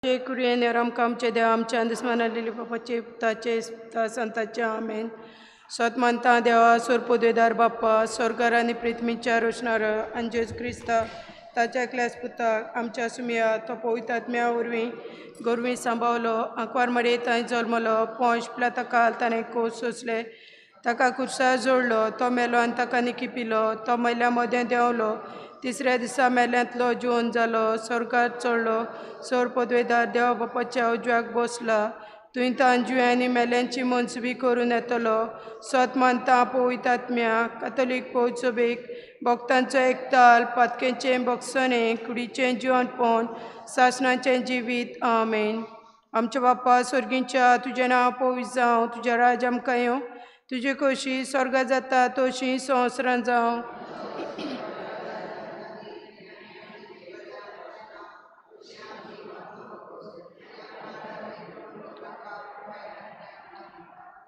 कुरियन आमकां आमचे देव आमच्या दुस्मानालेली बापाचे पुताचे संताचे आमेन. सत मानता देवा सोर पदवेदार बाप्पा स्वर्गार आनी पृथ्वीच्या रोशणार आनी जेजू क्रिस्ता ताच्या एकल्याच पुताक आमच्या सुमया तो पवित्र आत्म्या वरवीं गोरवीं सांबावलो आंकवार मरे थंय जल्मलो पोंश पिलाता ताणें कोस सोंसले ताका कुर्सार जोडलो तो मेलो आनी ताका निकिपिलो तो मेल्या मदें देंवलो तिसऱ्या दिसा मेल्यांतलो जिवन जालो स्वर्गार चडलो सोर पदवेदार देवा बापाच्या उजव्याक बसला थंय तान जिव्यांनी मेल्यांची मनसुबी करून येतलो. सत मानता पवित्र आत्म्या कातोलीक पवित्र सभेक भक्तांचो एकताल पातकेचें भोगसणें कुडीचें जिवनपण सासणाचें जिवीत आमेन. आमच्या बाप्पा स्वर्गीच्या तुजें नांव पवित्र जावं तुजें राज आमकां येवं तुजी खोशी स्वर्गा जाता तशी संवसारांत जावं.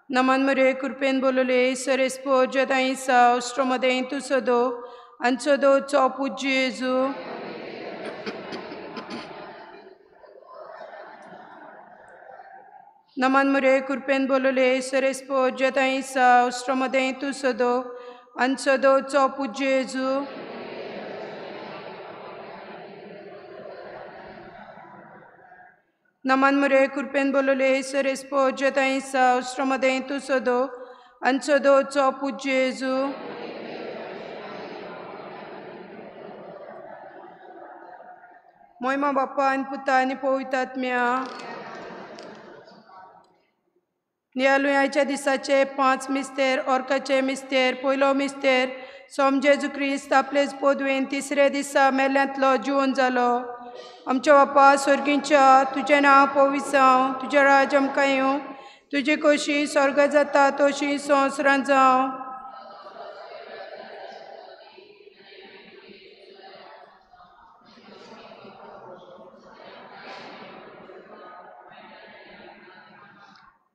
नमन मरे कृपेन बोलले सरेस्पो जदाई साव श्रमदें तूं सदो आनी सदो चो जेजू. नमन मरे कृपेन बोलले सरेस्पो जदाई साव श्रमदें तूं सदो आनी सदो चो जेजू. नमन मरे कृपेन बोलले सरेस्पो जदाई साव श्रमदें तूं सदो आनी सदो चो जेजू. मोयमा बाप्पा आनी पुता आनी पवित्र आत्म्या. नियालुयाच्या दिसाचे 5 मिस्तेर ऑर्काचे मिस्तेर. पयलो मिस्तेर सोम जेजू क्रिस्त आपलेच पदवेन तिसऱ्या दिसा मेल्यांतलो जिवन जालो. आमच्या बाप्पा स्वर्गीच्या तुजें नांव पवित्र जावं तुजें राज आमकां येवं तुजी खोशी स्वर्गा जाता तशी संवसारांत जावं.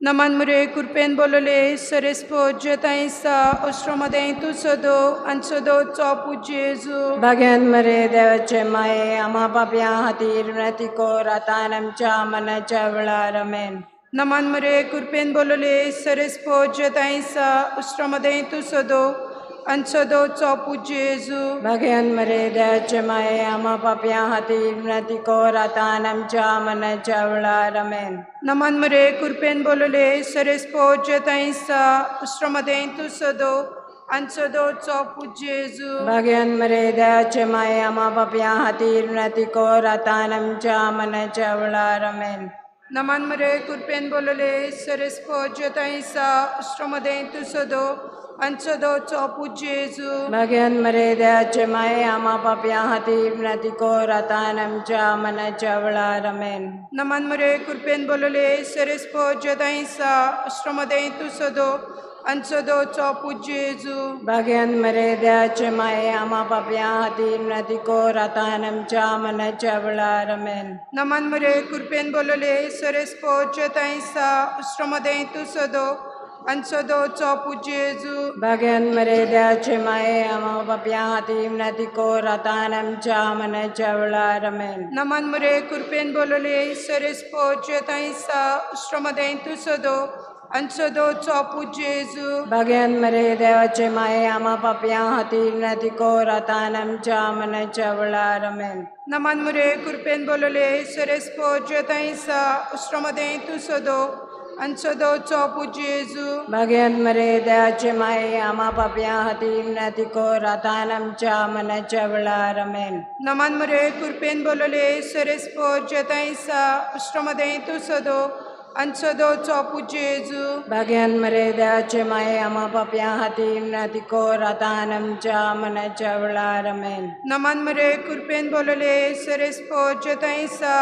नमन मरे कृपेन बोलले सरेस्पो जताई सा अश्रमदें तूं सदो आनी सदो चो जेजू. भाग्यान मरे देवाचे माये आम्हा पापयां खातीर विनंती कर आतां आनी आमच्या मरणाच्या वेळार आमेन. नमन मरे कृपेन बोलले सरेस्पो जताई सा अश्रमदें तूं सदो आनी सदो चो जेजू. भाग्यान मरे देवाचे माये आम्हा पापयां खातीर विनंती कर आतां आनी आमच्या मरणाच्या वेळार आमेन. नमन मरे कृपेन बोलले सरेस्पो जताई सा श्रमदें तूं सदो आनी सदो चो जेजू. भाग्यान मरे देवाचे माये आम्हा पापयां खातीर विनंती कर आतां आनी आमच्या मरणाच्या वेळार आमेन. नमन मरे कृपेन बोलले सरेस्पो जताई सा श्रमदें तूं सदो आनी सदो चो जेजू. भाग्यान मरे देवाचे माये आम्हा पापयां खातीर विनंती कर आतां आनी आमच्या मरणाच्या वेळार आमेन. नमन मरे कृपेन बोलले सरेस्पो जताई सा श्रमदें तूं सदो आनी सदो चो जेजू. भाग्यान मरे देवाचे माये आम्हा पापयां खातीर विनंती कर आतां आनी आमच्या मरणाच्या वेळार आमेन. नमन मरे कृपेन बोलले सरेस्पो जताई सा श्रमदें तूं सदो आनी सदो चो जेजू. भाग्यान मरे देवाचे माये आम्हा पापयां खातीर विनंती कर आतां आनी आमच्या मरणाच्या वेळार आमेन. नमन मरे कृपेन बोलले सरेस्पो जताई सा श्रमदें तूं सदो आनी सदो चो जेजू. भाग्यान मरे देवाचे माये आम्हा पापयां खातीर विनंती कर आतां आनी आमच्या मरणाच्या वेळार आमेन. नमन मरे कृपेन बोलले सरेस्पो जताई सा श्रमदें तूं सदो आनी सदो चो जेजू. भाग्यान मरे देवाचे माये आम्हा पापयां खातीर विनंती कर आतां आनी आमच्या मरणाच्या वेळार आमेन. नमन मरे कृपेन बोलले सरेस्पो जताई सा श्रमदें तूं सदो आनी सदो चो जेजू. भाग्यान मरे देवाचे माये आम्हा पापयां खातीर विनंती कर आतां आनी आमच्या मरणाच्या वेळार आमेन. नमन मरे कृपेन बोलले सरेस्पो जताई सा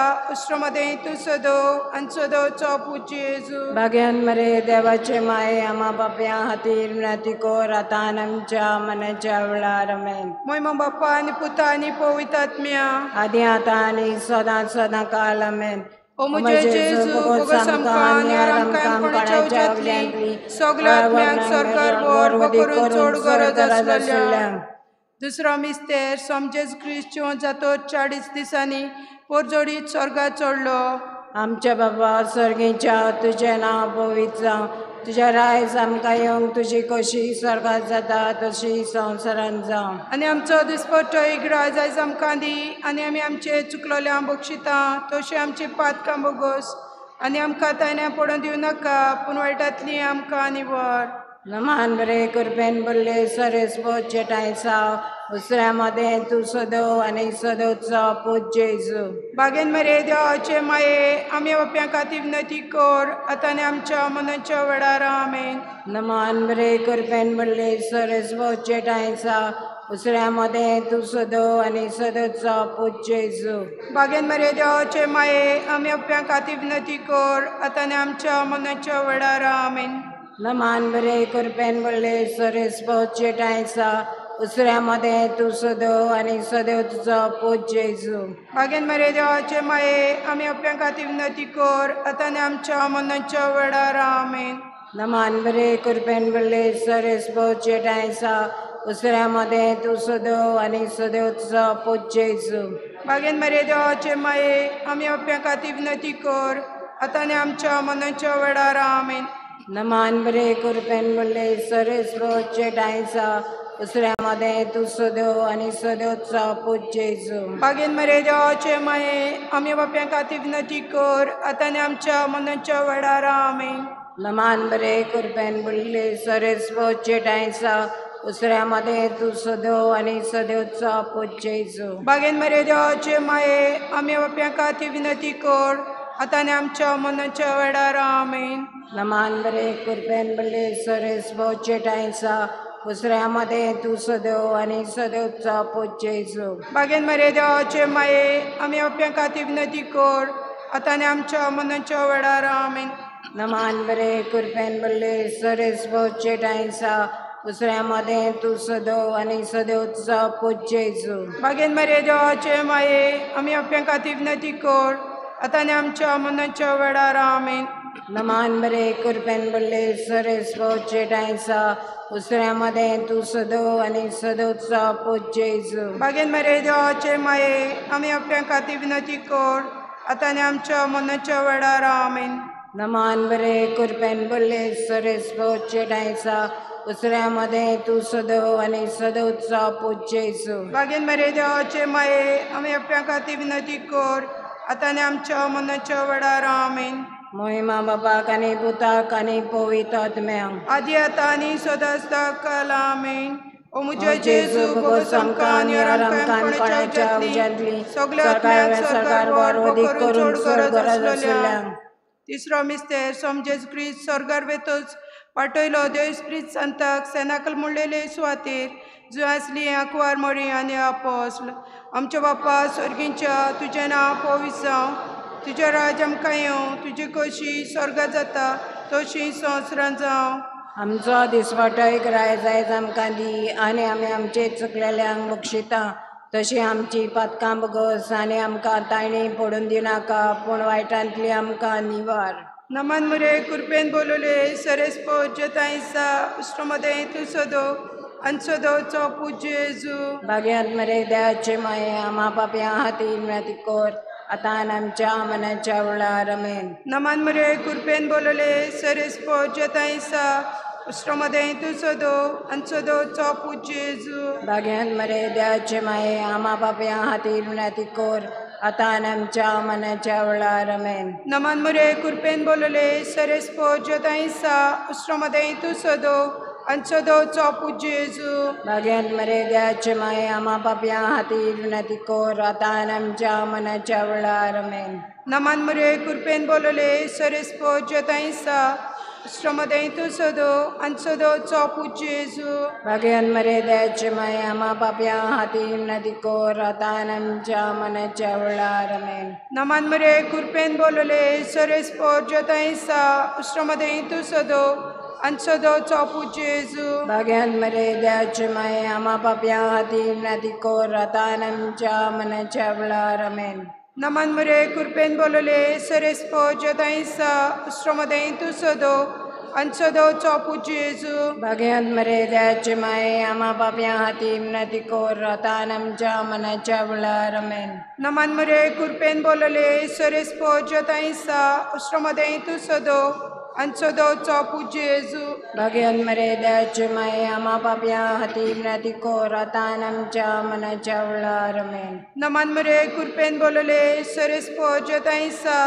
श्रमदें तूं सदो आनी सदो चो जेजू. भाग्यान मरे देवाचे माये आम्हा पापयां खातीर विनंती कर आतां आनी आमच्या मरणाच्या वेळार आमेन. मोयमा बाप्पा आनी पुता आनी पवित्र आत्म्या आदी आतां आनी सदां सदां काल आमेन. ओ म्हजे जेजू बोगस आमकां आनी आमकां कोणाच्या उज्यांतली सगल्या आत्म्यांक सरकार व्हर करून चड गरज आसलेल्या. दुसरो मिस्तेर सोम जेजू क्रिस्त जिवन जातो 40 दिसांनी पोरजोडीत स्वर्गार चडलो. आमच्या बाबा स्वर्गीच्या तुजें नांव पवित्र जावं, तुज्या रायज आमकां येवंक, तुजी कशी स्वर्गात जाता तशी संवसारांत जावं. आनी आमचो दिसपट्टो इगराज आयज आमकां दी आनी आमी आमचे चुकलोल्या बक्षिता तशें आमची पातकां बोगोस आनी आमकां तांण्या पडोवन दिवं नाका पूण वायटांतली आमकां निवळ. नमान बरे कृपेन बोल्ले सरेस चेटाय साव दुसऱ्या मदें तूं सदव आनी सदवचो पूत जेजू. बागेन मरे देवाचे माये आमी बाप्यां खातीर विनंती कर आतां आनी आमच्या मनाच्या वेळार. आमेन. नमान बरे कृपेन बोल्ले सरेस चेटाय साव दुसऱ्या मदें तूं सदव आनी सदवचो पूत जेजू. बागेन मरे देवाचे माये आमी बाप्यां खातीर विनंती कर आतां आनी आमच्या मनाच्या वेळार. आमेन. नमान बरे कृपेन बोल्ले सरेस चेटाय साव दुसऱ्या मदें तूं सदव आनी सदैव तुजो पूत जेजू. बागेन मरे देवाचे माये आमी बाप्यां खातीर विनंती कर आतां आनी आमच्या मनाच्या वेळार. आमेन. नमान बरे कृपेन बोल्ले सरेस चेटाय साव दुसऱ्या मदें तूं सदव आनी सदैव तुजो पूत जेजू. बागेन मरे देवाचे माये आमी बाप्यां खातीर विनंती कर आतां आनी आमच्या मनाच्या वेळार. आमेन. नमान बरे कृपेन बोल्ले सरेस चेटाय साव दुसऱ्या मदें तूं सदव आनी सदवचो पूत जेजू. बागेन मरे देवाचे माये आमी बाप्यां खातीर विनंती कर आतां आनी आमच्या मनाच्या वेळार. आमेन. नमान बरे कृपेन बोल्ले सरेस चेटाय साव दुसऱ्या मदें तूं सदव आनी सदवचो पूत जेजू. बागेन मरे देवाचे माये आमी बाप्यां खातीर विनंती कर आतां आनी आमच्या मनाच्या वेळार. आमेन. नमान बरे कृपेन बोल्ले सरेस चेटाय साव दुसऱ्या मदें तूं सदव आनी सदवचो पूत जेजू. बागेन मरे देवाचे माये आमी बाप्यां खातीर विनंती कर आतां आनी आमच्या मनाच्या वेळार. आमेन. नमान बरे कृपेन बोल्ले सरेस चेटाय साव दुसऱ्या मदें तूं सदव आनी सदवचो पूत जेजू. बागेन मरे देवाचे माये आमी बाप्यां खातीर विनंती कर आतां आनी आमच्या मनाच्या वेळार. आमेन. नमान बरे कृपेन बोल्ले सरेस चेटाय साव दुसऱ्या मदें तूं सदव आनी सदवचो पूत जेजू. बागेन मरे देवाचे माये आमी बाप्यां खातीर विनंती कर आतां आनी आमच्या मनाच्या वेळार. आमेन. नमान बरे कृपेन बोल्ले सरेस चेटाय साव दुसऱ्या मदें तूं सदव आनी सदवचो पूत जेजू. बागेन मरे देवाचे माये आमी बाप्यां खातीर विनंती कर आतां आनी आमच्या मनाच्या वेळार. आमेन. मोहिमा बाबाक आनी पुताक आनी पवित्र आत्म्याक आदी आतां आनी सदांच काल. आमेन. ओ म्हज्या जेजू भोगोस आमकां आनी आमकां कोणाच्या उज्यांतली सगल्या आत्म्यांक स्वर्गार व्हर करून चड गरज आसलेल्यांक. तिसरो मिस्तेर सोम जेजू क्रिस्त स्वर्गार वेतोच पाठयलो देव इस्पिरीत संताक सेनाकल म्हणलेले सुवातेर जंय आसली आंकवार मरी आनी आपोस्ल. आमच्या बापा स्वर्गींच्या तुजें नांव पवित्र जावं, तुजें राज आमकां येवं, तुजी कशी स्वर्गार जाता तशी संवसारांत जावं. आमचो दिसवाटो एक रायज आयज आमकां दी आनी आमी आमचे चुकलेल्यांक बक्षिता तशी आमची पातकां बगस आनी आमकां ताणी पडून दिनाका पूण वायटांतली आमकां निवार. नमन मुरे कृपेन बोलवले सरेस पोज्यतांयसा उश्टमदें तूं सदो आनी सदोचो पूत जेजू. भाग्यांत मरे दयाचे माये आमा पापयां खातीर विनंती कर आतां आनी आमच्या मनाच्या वेळार. आमेन. नमन मुरे कृपेन बोलवले सरेस पोज्यतांयसा उश्टमदें तूं सदो आनी सदोचो पूत जेजू. भाग्यांत मरे दयाचे माये आमा पापयां खातीर विनंती कर आतां आनी आमच्या मनाच्या वेळार. आमेन. नमन मुरे कृपेन बोलवले सरेस पोज्यतांयसा उश्टमदें तूं सदो आनी सदोचो पूत जेजू. भाग्यांत मरे दयाचे माये आमा पापयां खातीर विनंती कर आतां आनी आमच्या मनाच्या वेळार. आमेन. नमन मुरे कृपेन बोलवले सरेस पोज्यतांयसा उश्टमदें तूं सदो आनी सदोचो पूत जेजू. भाग्यांत मरे दयाचे माये आमा पापयां खातीर विनंती कर आतां आनी आमच्या मनाच्या वेळार. आमेन. नमन मुरे कृपेन बोलवले सरेस पोज्यतांयसा उश्टमदें तूं सदो आनी सदोचो पूत जेजू. भाग्यांत मरे दयाचे माये आमा पापयां खातीर विनंती कर आतां आनी आमच्या मनाच्या वेळार. आमेन. नमन मुरे कृपेन बोलवले सरेस पोज्यतांयसा उश्टमदें तूं सदो आनी सदोचो पूत जेजू. भाग्यांत मरे दयाचे माये आमा पापयां खातीर विनंती कर आतां आनी आमच्या मनाच्या वेळार. आमेन. नमान मरे कृपेन बोलले सरेस पोजताय सा उश्रमदें तूं सदो आनी सदोचो पूत जेजू. भाग्यांत मरे दयाचे माये आमा पापयां खातीर विनंती कर आतां आनी आमच्या मनाच्या वेळार. आमेन. नमान मरे कृपेन बोलले सरेस पोजताय सा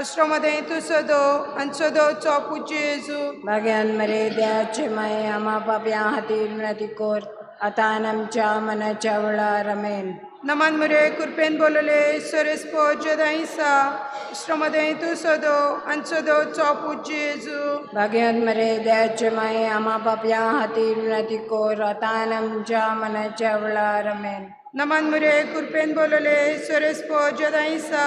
उश्रमदें तूं सदो आनी सदोचो पूत जेजू. भाग्यांत मरे दयाचे माये आमा पापयां खातीर विनंती कर आतां आनी आमच्या मनाच्या वेळार. आमेन. नमान मरे कृपेन बोलले सरेस पोजताय सा उश्रमदें तूं सदो आनी सदोचो पूत जेजू. भाग्यांत मरे दयाचे माये आमा पापयां खातीर विनंती कर आतां आनी आमच्या मनाच्या वेळार. आमेन. नमान मरे कृपेन बोलले सरेस पोजताय सा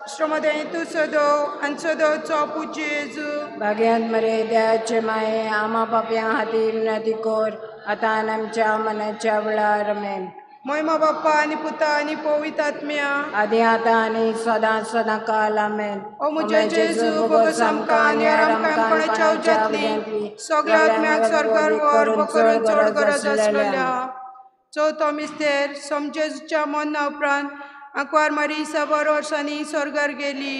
उश्रमदें तूं सदो आनी सदोचो पूत जेजू. भाग्यांत मरे दयाचे माये आमा पापयां खातीर विनंती कर आतां आनी आमच्या मनाच्या वेळार. आमेन. मोयमा बाप्पा आनी पुता आनी पवित्र आत्म्या आदी आतां आनी सदां सदां काल. आमेन. ओ म्हज्या जेजू भोगोस आमकां आनी आमकां कोणाच्या उज्यांतली सगळ्या आत्म्याक स्वर्गार व्हर करून चड गरज आसलेल्या. चवथो मिस्तेर समजेजूच्या मरणा उपरांत आंकवार मारी साबार वर्सांनी स्वर्गार गेली.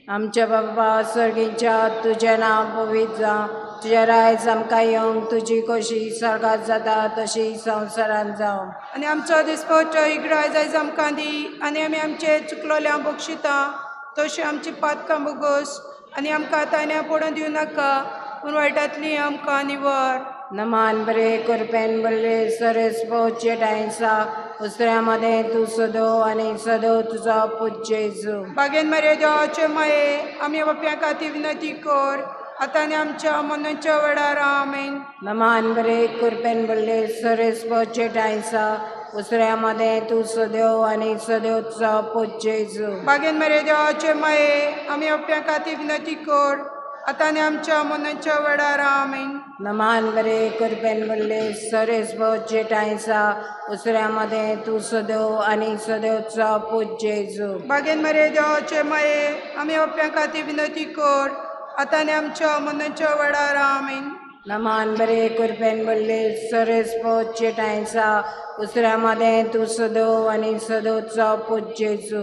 आमच्या बाबा स्वर्गीच्या तुजें नांव पवित्र जावं, तुजें रायज आमकां येवंक, तुजी खोशी स्वर्गात जाता तशी संवसारांत जावं. आनी आमचो दिसपडचो इगराज आयज आमकां दी आनी आमी आमचे चुकलोल्या बक्षिता तशी आमची पातकां बोगोस आनी आमकां तान्या पडून दिवं नाका पूण वायटांतली आमकां निवर. नमान बरे कृपेन बरले सरेस पोवचे टायसा उसऱ्या मदें तूं सदो आनी सदो तुजो पूत जेजू. बागेन मरे देवाचे माये आमी बाप्या खातीर विनंती कर आतां आनी आमच्या मनाच्या वेळार. आमेन. नमान बरे कृपेन बरले सरेस पोवचे टायसा उसऱ्या मदें तूं सदो आनी सदो तुजो पूत जेजू. बागेन मरे देवाचे माये आमी बाप्या खातीर विनंती कर आतां आनी आमच्या मनाच्या वेळार. आमेन. नमान बरे कृपेन बरले सरेस पोवचे टायसा उसऱ्या मदें तूं सदो आनी सदो तुजो पूत जेजू. बागेन मरे देवाचे माये आमी बाप्या खातीर विनंती कर आतां आनी आमच्या मनाच्या वेळार. आमेन. नमान बरे कृपेन बरले सरेस पोवचे टायसा उसऱ्या मदें तूं सदो आनी सदो तुजो पूत जेजू.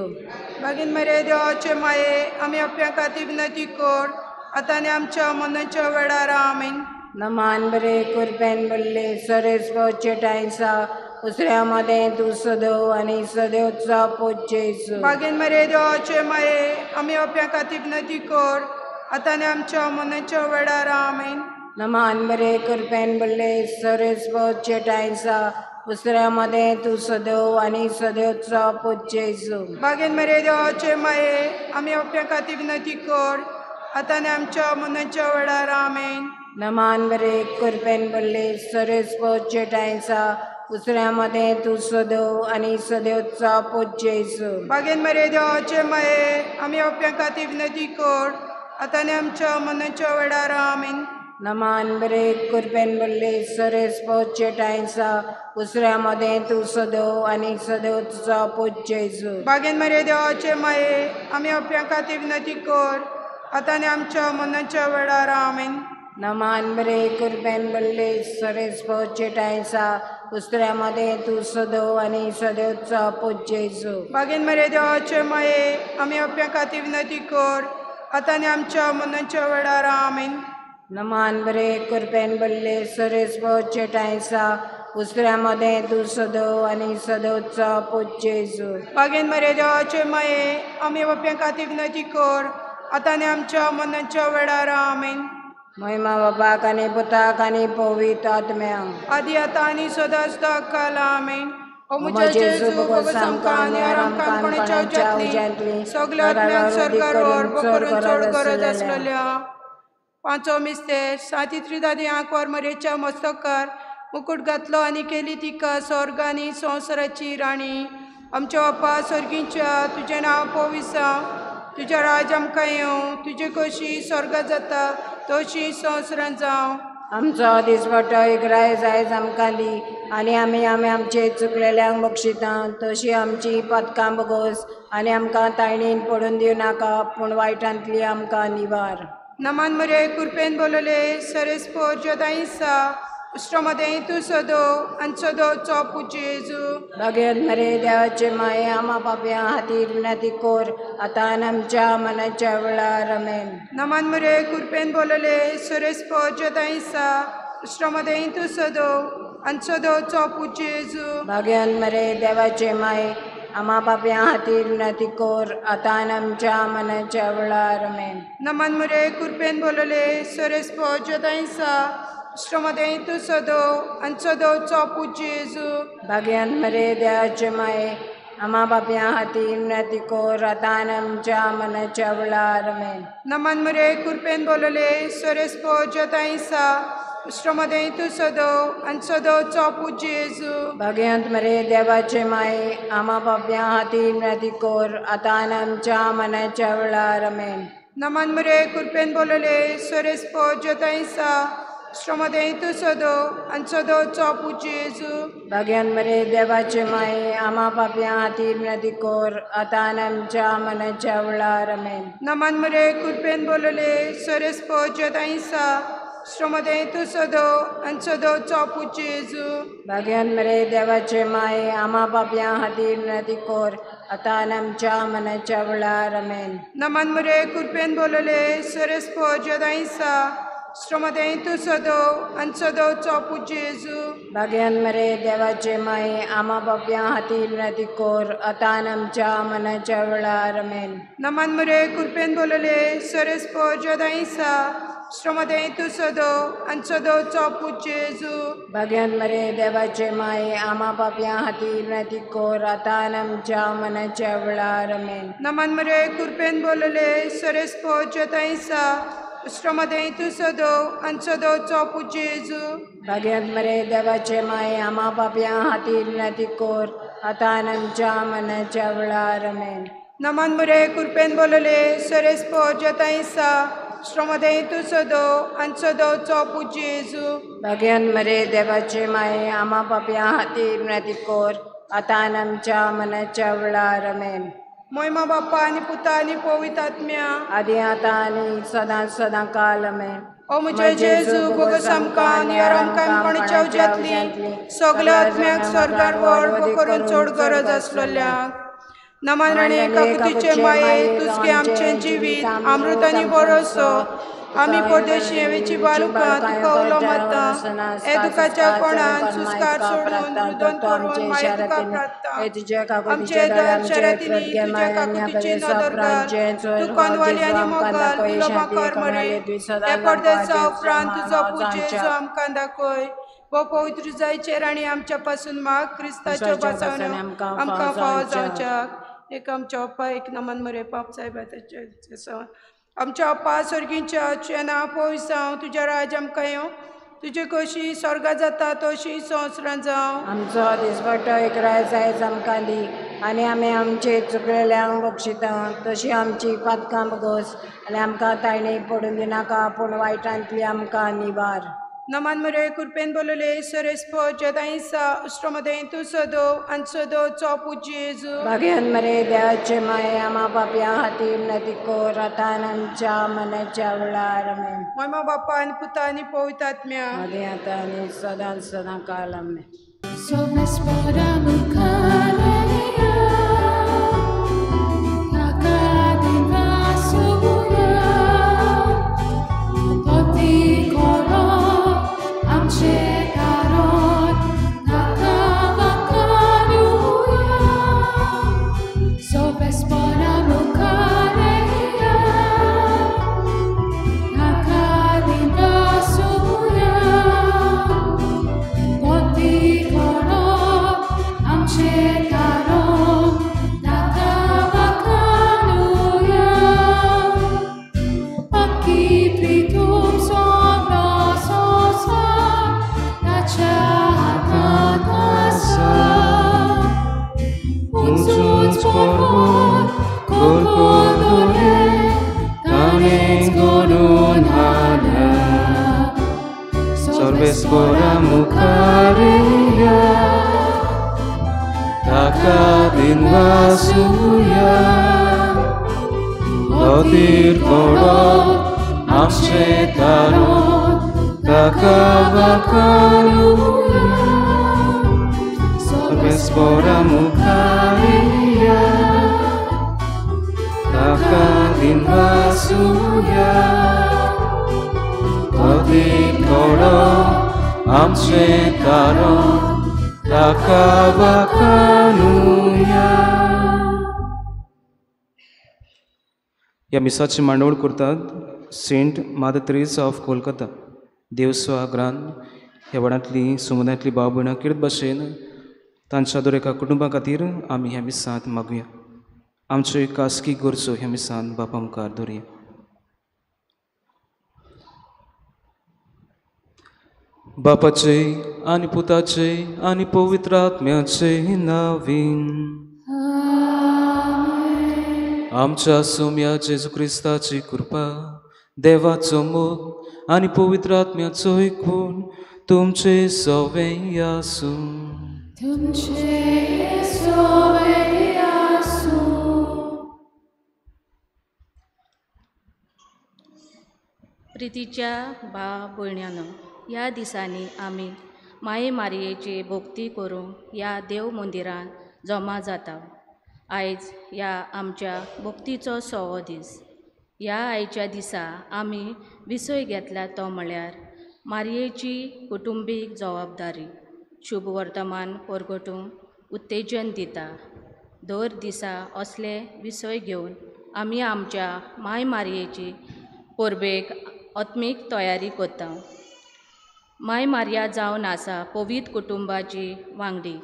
बागेन मरे देवाचे माये आमी बाप्या खातीर विनंती कर आतां आनी आमच्या मनाच्या वेळार. आमेन. नमान बरे कृपेन बरले सरेस पोवचे टायसा उसऱ्या मदें तूं सदो आनी सदो तुजो पूत जेजू. बागेन मरे देवाचे माये आमी बाप्या खातीर विनंती कर आतां आनी आमच्या मनाच्या वेळार. आमेन. नमान बरे कृपेन बरले सरेस पोवचे टायसा उसऱ्या मदें तूं सदो आनी सदो तुजो पूत जेजू. बागेन मरे देवाचे माये आमी बाप्या खातीर विनंती कर आतां आनी आमच्या मनाच्या वेळार. आमेन. नमान बरे कृपेन बरले सरेस पोवचे टायसा उसऱ्या मदें तूं सदो आनी सदो तुजो पूत जेजू. बागेन मरे देवाचे माये आमी बाप्या खातीर विनंती कर आतां आनी आमच्या मनाच्या वेळार. आमेन. नमान बरे कृपेन बरले सरेस पोवचे टायसा उसऱ्या मदें तूं सदो आनी सदो तुजो पूत जेजू. बागेन मरे देवाचे माये आमी बाप्या खातीर विनंती कर आतां आनी आमच्या मनाच्या वेळार. आमेन. नमान बरे कृपेन बरले सरेस पोवचे टायसा उसऱ्या मदें तूं सदो आनी सदो तुजो पूत जेजू. बागेन मरे देवाचे माये आमी बाप्या खातीर विनंती कर आतां आनी आमच्या मनाच्या वेळार. आमेन. नमान बरे कृपेन बरले सरेस पोवचे टायसा उसऱ्या मदें तूं सदो आनी सदो तुजो पूत जेजू. बागेन मरे देवाचे माये आमी बाप्या खातीर विनंती कर आतां आनी आमच्या मनाच्या वेळार. आमेन. महिमा बाबाक आनी पुताक आनी पवित्र आत्म्याक आदी आतां आनी सदां सदां काल. आमेन. ओ म्हज्या जेजू भोगोस आमकां आनी आमकां कोणाच्या उज्यांतली सगळ्या आत्म्याक स्वर्गार व्हर करून चड गरज आसलेल्या. पांचो मिस्तेर साती त्रिदादी आंकवार मरेच्या मस्तकार मुकूट घातलो आनी केली तिका स्वर्ग आनी संवसाराची राणी. आमच्या बापा स्वर्गीच्या तुजें नांव पवित्र जावं, तुजें राज आमकां येवं, तुजी खोशी स्वर्गात जाता तशी संवसारांत जावं. आमचो दिसपट्टो इगराय आयज आमकां दी आनी आमी आमी आमचे चुकलेल्यांक बक्षिता तशी आमची पातकां बगोस आनी आमकां तायणीन पडून दिवं नाका पूण वायटांतली आमकां निवार. नमन मरे कृपेन बोलले सरेस पोर्जदाईसा उश्टमदें तूं सदो आनी सदोचो पूत जेजू. भाग्यवंत मरे देवाचे माये आमा पापयां खातीर विनंती कर आतां आनी आमच्या मनाच्या वेळार. आमेन. नमन मरे कृपेन बोलले सरेस पोर्जदाईसा उश्टमदें तूं सदो आनी सदोचो पूत जेजू. भाग्यवंत मरे देवाचे माये आमा पापयां खातीर विनंती कर आतां आनी आमच्या मनाच्या वेळार. आमेन. नमन मरे कृपेन बोलले सरेस पोर्जदाईसा उश्टमदें तूं सदो आनी सदोचो पूत जेजू. भाग्यवंत मरे देवाचे माये आमा पापयां खातीर विनंती कर आतां आनी आमच्या मनाच्या वेळार. आमेन. नमन मरे कृपेन बोलले सरेस पोर्जदाईसा उश्टमदें तूं सदो आनी सदोचो पूत जेजू. भाग्यवंत मरे देवाचे माये आमा पापयां खातीर विनंती कर आतां आनी आमच्या मनाच्या वेळार. आमेन. नमन मरे कृपेन बोलले सरेस पोर्जदाईसा उश्टमदें तूं सदो आनी सदोचो पूत जेजू. भाग्यवंत मरे देवाचे माये आमा पापयां खातीर विनंती कर आतां आनी आमच्या मनाच्या वेळार. आमेन. नमन मरे कृपेन बोलले सरेस पोर्जदाईसा उश्टमदें तूं सदो आनी सदोचो पूत जेजू. भाग्यवंत मरे देवाचे माये आमा पापयां खातीर विनंती कर आतां आनी आमच्या मनाच्या वेळार. आमेन. नमन मरे कृपेन बोलले सरेस पोर्जदाईसा उश्टमदें तूं सदो आनी सदोचो पूत जेजू. भाग्यवंत मरे देवाचे माये आमा पापयां खातीर विनंती कर आतां आनी आमच्या मनाच्या वेळार. आमेन. नमन मरे कृपेन बोलले सरेस पोर्जदाईसा उश्टमदें तूं सदो आनी सदोचो पूत जेजू. भाग्यवंत मरे देवाचे माये आमा पापयां खातीर विनंती कर आतां आनी आमच्या मनाच्या वेळार. आमेन. नमन मरे कृपेन बोलले सरेस पोर्जदाईसा उश्टमदें तूं सदो आनी सदोचो पूत जेजू. भाग्यवंत मरे देवाचे माये आमा पापयां खातीर विनंती कर आतां आनी आमच्या मनाच्या वेळार. आमेन. नमन मरे कृपेन बोलले सरेस पोर्जदाईसा उश्टमदें तूं सदो आनी सदोचो पूत जेजू. भाग्यवंत मरे देवाचे माये आमा पापयां खातीर विनंती कर आतां आनी आमच्या मनाच्या वेळार. आमेन. मोयमा बाप्पा आनी पुता आनी पवित्र आत्म्या आदी आतां आनी सदां सदां काल. आमेन. ओ म्हजे जेजू भोगस आमकां आनी आमकां कोणाच्या उज्यांतली सगल्या आत्म्याक स्वर्गार व्हर करून चड गरज आसलेल्यांक. नमन राणी काकुतीचे माये तुजगे आमचें जिवीत अमृत आनी भरोसो आमी परदेशी हेवेची बालुकां तुका उलो मारता हे दुखाच्या कोणान सुस्कार सोडून रुदन करून माये तुका प्रार्थना आमचे दर शरातींनी तुज्या काकुतीची नदर घाल तूं कोनवाली आनी मोगाल उलो माकर मरे हे परदेसा उपरांत तुजो पूत जेजू आमकां दाखय वो पवित्र जायचेर आनी आमच्या पासून माग क्रिस्ताच्यो बचावण्यो आमकां फावो जावच्याक. एक आमच्या अप्पा एक नमन मरे पाप साहेबा ताचे आमच्या अप्पा स्वर्गीच्या तुजें नांव पवित्र जावं तुजें राज आमकां येवं तुजी कशी स्वर्गा जाता तशी संवसारांत जावं. आमचो दिसपट्टो एक रायस आयज आमकां दी आनी आमी आमचे चुकलेल्यांक बक्षिता तशी आमची पातकां बगस आनी आमकां ताणी पडून दिनाका पूण वायटांतली आमकां निवार. नमन मरे कृपेन बोलले सरेस पोर्जदाईसा उश्टमदें तूं सदो आनी सदोचो पूत जेजू. भाग्यवंत मरे देवाचे माये आमा पापयां खातीर विनंती कर आतां आनी आमच्या मनाच्या वेळार. आमेन. मोयमा बाप्पा आनी पुता आनी पवित्र आत्म्या आदी आतां आनी सदां सदां काल. आमेन. Sarvesvara Mukhareya Takadin Vasuya Lotir Korot आमचें तारण ताका वाखाणुया सर्वेस्पोरा मुखारिया ताका दिनवासुया अदीक थोडो आमचें तारण ताका वाखाणुया. ह्या मिसाची मांडवळ करतात Saint Mother Teresa of Kolkata देवस्वा ग्रांत ह्या वाड्यांतली समुदायांतली भाव भयणां किर्त भाशेन तांच्या दर एका कुटुंबा खातीर आमी ह्या मिसांत मागुया. आमच्यो खासगी गरजो ह्या मिसांत बापा मुखार दवरुया. बापाचे आनी पुताचे आनी पवित्र आत्म्याचे नावीन आमच्या सोम्या जेजू क्रिस्ताची कृपा देवाचो मोग आनी पवित्र आत्म्याचो एकूण तुमचे सवें आसूं. तुमचे सवें आसूं. प्रितीच्या भाव भयण्यानो, ह्या दिसांनी आमी माये मारयेची भक्ती करूंक ह्या देव मंदिरांत जमा जाता. आयज ह्या आमच्या भक्तीचो 6वो दीस. ह्या आयच्या दिसा आमी विसय घेतला तो म्हळ्यार मारयेची कुटुंबीक जबाबदारी शुभ वर्तमान परगटूंक उत्तेजन दिता. दर दिसा असले विसय घेवन आमी आमच्या माय मारयेची परबेक आत्मीक तयारी करता. माय मारिया जावन आसा पवित्र कुटुंबाची वांगडी.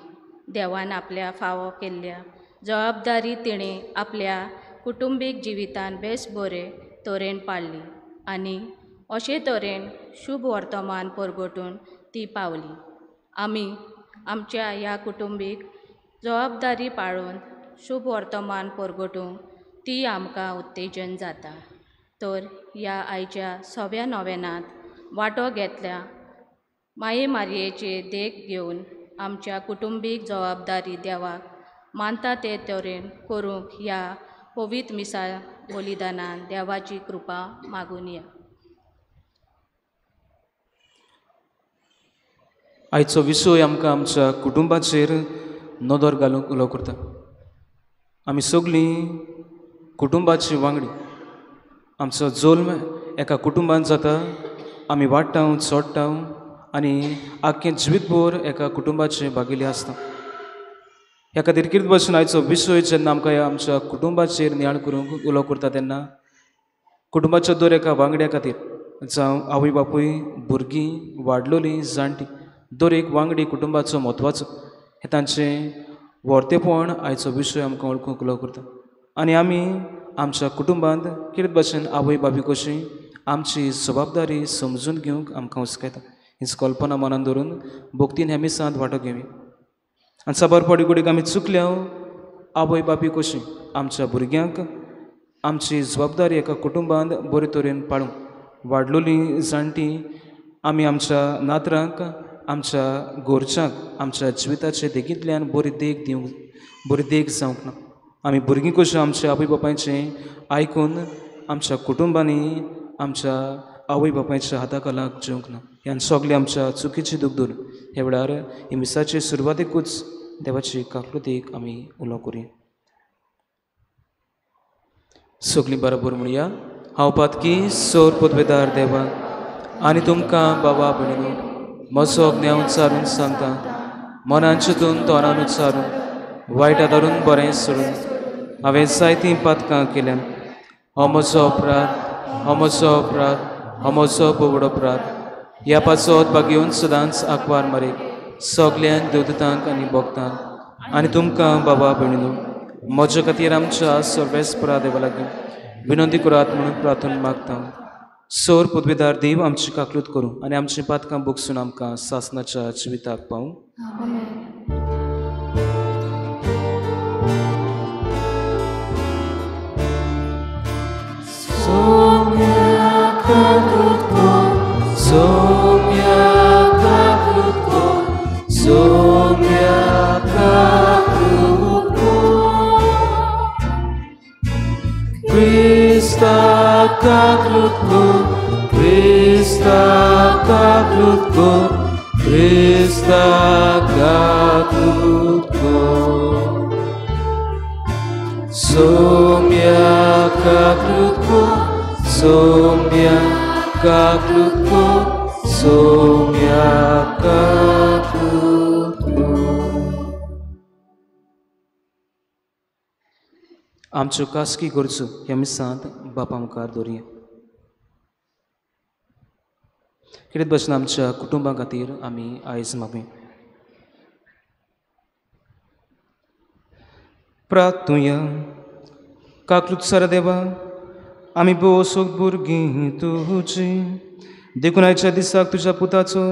देवान आपल्या फावो केल्ल्या जबाबदारी तिणें आपल्या कुटुंबीक जिवितान बेस बरे तरेन पाळ्ळी आनी अशे तरेन शुभ वर्तमान परगटून ती पावली. आमी आमच्या ह्या कुटुंबीक जबाबदारी पाळून शुभ वर्तमान परगटूंक ती आमकां उत्तेजन जाता. तर ह्या आयच्या 6व्या नोवेनांत वांटो घेतल्या माये मारयेची देख घेवन आमच्या कुटुंबीक जबाबदारी देवाक मानता ते तरेन करूंक ह्या पवित्र मिसा बलिदानान देवाची कृपा मागून या. आयचो विशय आमकां आमच्या कुटुंबाचेर नदर घालूंक उलो करता. आमी सगळीं कुटुंबाची वांगडी. आमचो जल्म एका कुटुंबांत जाता. आमी वाडटा चडटा आनी आख्खें जिवीतभर एका कुटुंबाचे भागिले आसता. ह्या खातीर कितें भशेन आयचो विशय जेन्ना आमकां ह्या आमच्या कुटुंबाचेर नियाळ करूंक उलो करता तेन्ना कुटुंबाच्या दर एका वांगड्या खातीर जावं आवय बापूय भुरगीं वाडलोलीं जाणटीं दर एक वांगडी कुटुंबाचो म्हत्वाचो हें तांचें व्हरतेपण आयचो विशय आमकां वळखूंक उलो करता. आनी आमी आमच्या कुटुंबांत कितें भशेन आवय बापूय कशी आमची जबाबदारी समजून घेवंक आमकां हुस्कायता. हीच कल्पना मनान धरून भक्तीन ह्या मिसांत वांटो घेवया. आनी साबार फावटी घडये आमी चुकल्या आवय बापूय कशी आमच्या भुरग्यांक आमची जबाबदारी एका कुटुंबांत बरे तरेन पाळूंक वाडलोलीं जाणटीं आमी आमच्या नातरांक आमच्या घरच्यांक आमच्या जिविताचे देखींतल्यान बरी देख दिवंक बरी देख जावंक ना. आमी भुरगीं कशीं आमच्या आवय बापायचें आयकून आमच्या कुटुंबांनी आमच्या आवय बापायच्या हाता खालाक जेवंक ना. ह्यान सगळें आमच्या चुकीची दूख धरून ह्या वेळार ही मिसाचे सुरवातेकूच देवाची काकळुतीक आमी उलो करुया. सगळीं बरोबर म्हणया. हांव पातकी सोर पदवेदार देवा आनी तुमकां बाबा भयणीनो म्हजो अज्ञाव उच्चारून सांगता. मनान चिंतून तोंडान उच्चारून वायट आदारून बरें सोडून हांवें जायतीं पातकां केल्यान. हो म्हजो अपराध, हो म्हजो अपराध, हो म्हजो बोवडो अपराध. ह्या पासत बागेवन सदांच आंकवार मारीक सगल्यांक देवदूतांक आनी भक्तांक आनी तुमकां बाबा भयणीनो म्हज्या खातीर आमच्या सर्वेस्परा देवा लागीं विनंती करात म्हणून प्रार्थना मागता. सोर पदवेदार देव आमची काकलूत करूं आनी आमची पातकां बगसून आमकां सासनाच्या जिविताक पावूं. Krista काकलूत कर, क्रिस्ता काकलूत कर, क्रिस्ता काकलूत कर। सोम्या काकलूत कर, सोम्या काकलूत कर, सोम्या काकलूत कर। आमच्यो खासगी गरजो ह्या मिसांत बापा मुखार दवरया. कितें भशेन आमच्या कुटुंबा खातीर आमी आयज मागूया. प्रार्थुया. काकलूत सारा देवा, आमी भोवसोक भुरगीं तुजी, देखून आयच्या दिसाक तुज्या पुताचो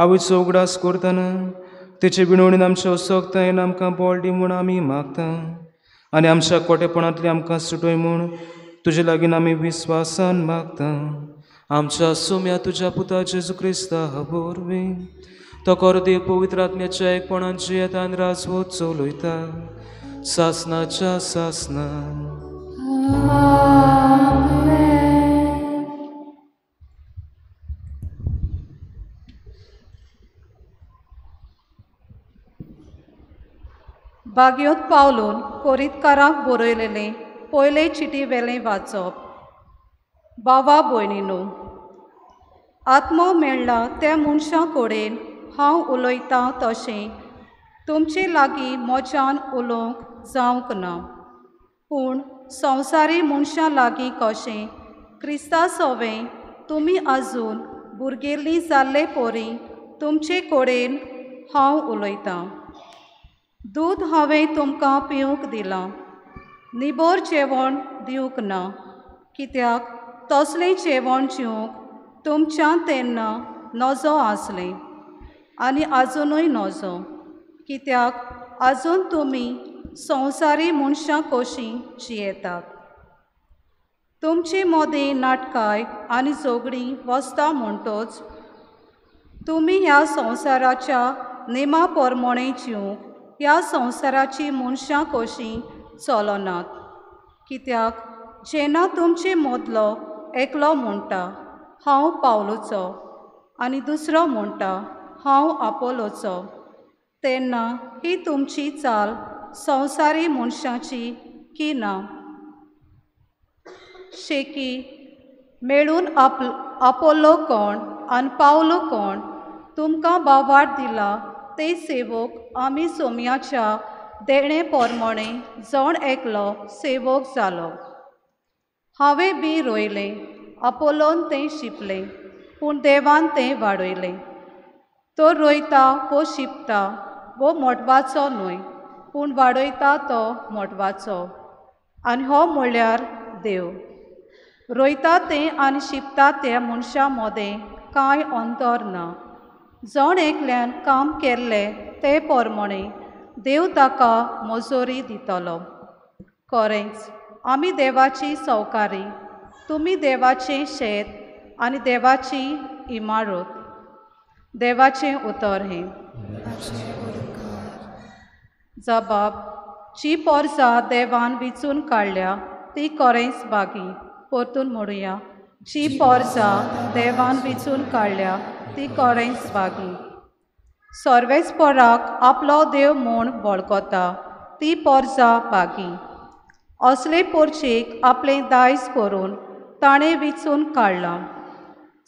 आवयचो उगडास करतना तेचे विणवणीन आमच्या असक्तायेन आमकां बळ दी म्हूण आमी मागता आनी आमच्या कोटेपणांतली आमकां सुटय म्हूण तुजे लागीं आमी विस्वासान मागता. आमच्या सोम्या तुज्या पुता जेजू क्रिस्ता वरवीं तो कोर देव पवित्र आत्म्याच्या एकपणान जियेता आनी राजवत चलयता सासनाच्या सासना. बागयोत पावलून कोरीतकारांक बरयलेलें पयले चिटी वेलें वाचप. बाबा भयणीनो, आत्मो मेळ्ळा त्या मनशां कडेन हांव उलयतां तशें तुमचे लागीं म्हज्यान उलोवंक जावंक ना, पूण संवसारी मनशां लागीं कशें क्रिस्ता सवें तुमी आजून भुरगेल्लीं जाल्ले परी तुमचे कडेन हांव उलयतां. दूद हांवें तुमकां पिवंक दिलां, निबर जेवण दिवंक ना, कित्याक तसलें जेवण जेवंक तुमच्यान तेन्ना नजो आसलें आनी आजुनूय नजो, कित्याक आजून तुमी संवसारी मनशां कशीं जियेतात. तुमचे मदें नाटकाय आनी झगडीं वसता म्हणटच तुमी ह्या संवसाराच्या नेमा प्रमाणें जिवंक ह्या संवसाराची मनशां कशीं चलनात. कित्याक जेन्ना तुमचे मदलो एकलो म्हणटा हांव पावलूचो आनी दुसरो म्हणटा हांव आपोलोचो, तेन्ना ही तुमची चाल संवसारी मनशाची की ना? शेकी मेळून आपोलो कोण आनी पावलो कोण तुमकां बावार दिला ते सेवक आमी सोम्याच्या देणे प्रमाणे जण एकलो सेवक जालो. हांवें बी रोयलें, आपोलोन तें शिंपलें, पूण देवान तें वाडयलें. तो रोयता वो शिंपता वो मोटवाचो न्हय, पूण वाडयता तो मोटवाचो, आनी हो म्हळ्यार देव. रोयता तें आनी शिंपता त्या मनशां मदें कांय अंतर ना. जण एकल्यान काम केल्लें ते प्रमाणें देव ताका मजोरी दितलो. खरेंच आमी देवाची सवकारी, तुमी देवाचें शेत आनी देवाची इमारत. देवाचें उतर हें. जबाब जी पोरसां देवान विचून काडल्या ती खरेंच बागी. परतून म्हणुया, जी पोरसां देवान विचून काडल्या ती खरेंच बागी. सर्वेस्पराक आपलो देव म्हूण वळखता ती पोरसां बागी. असले पोरचेक आपलें दायज करून ताणें विचून काडलां.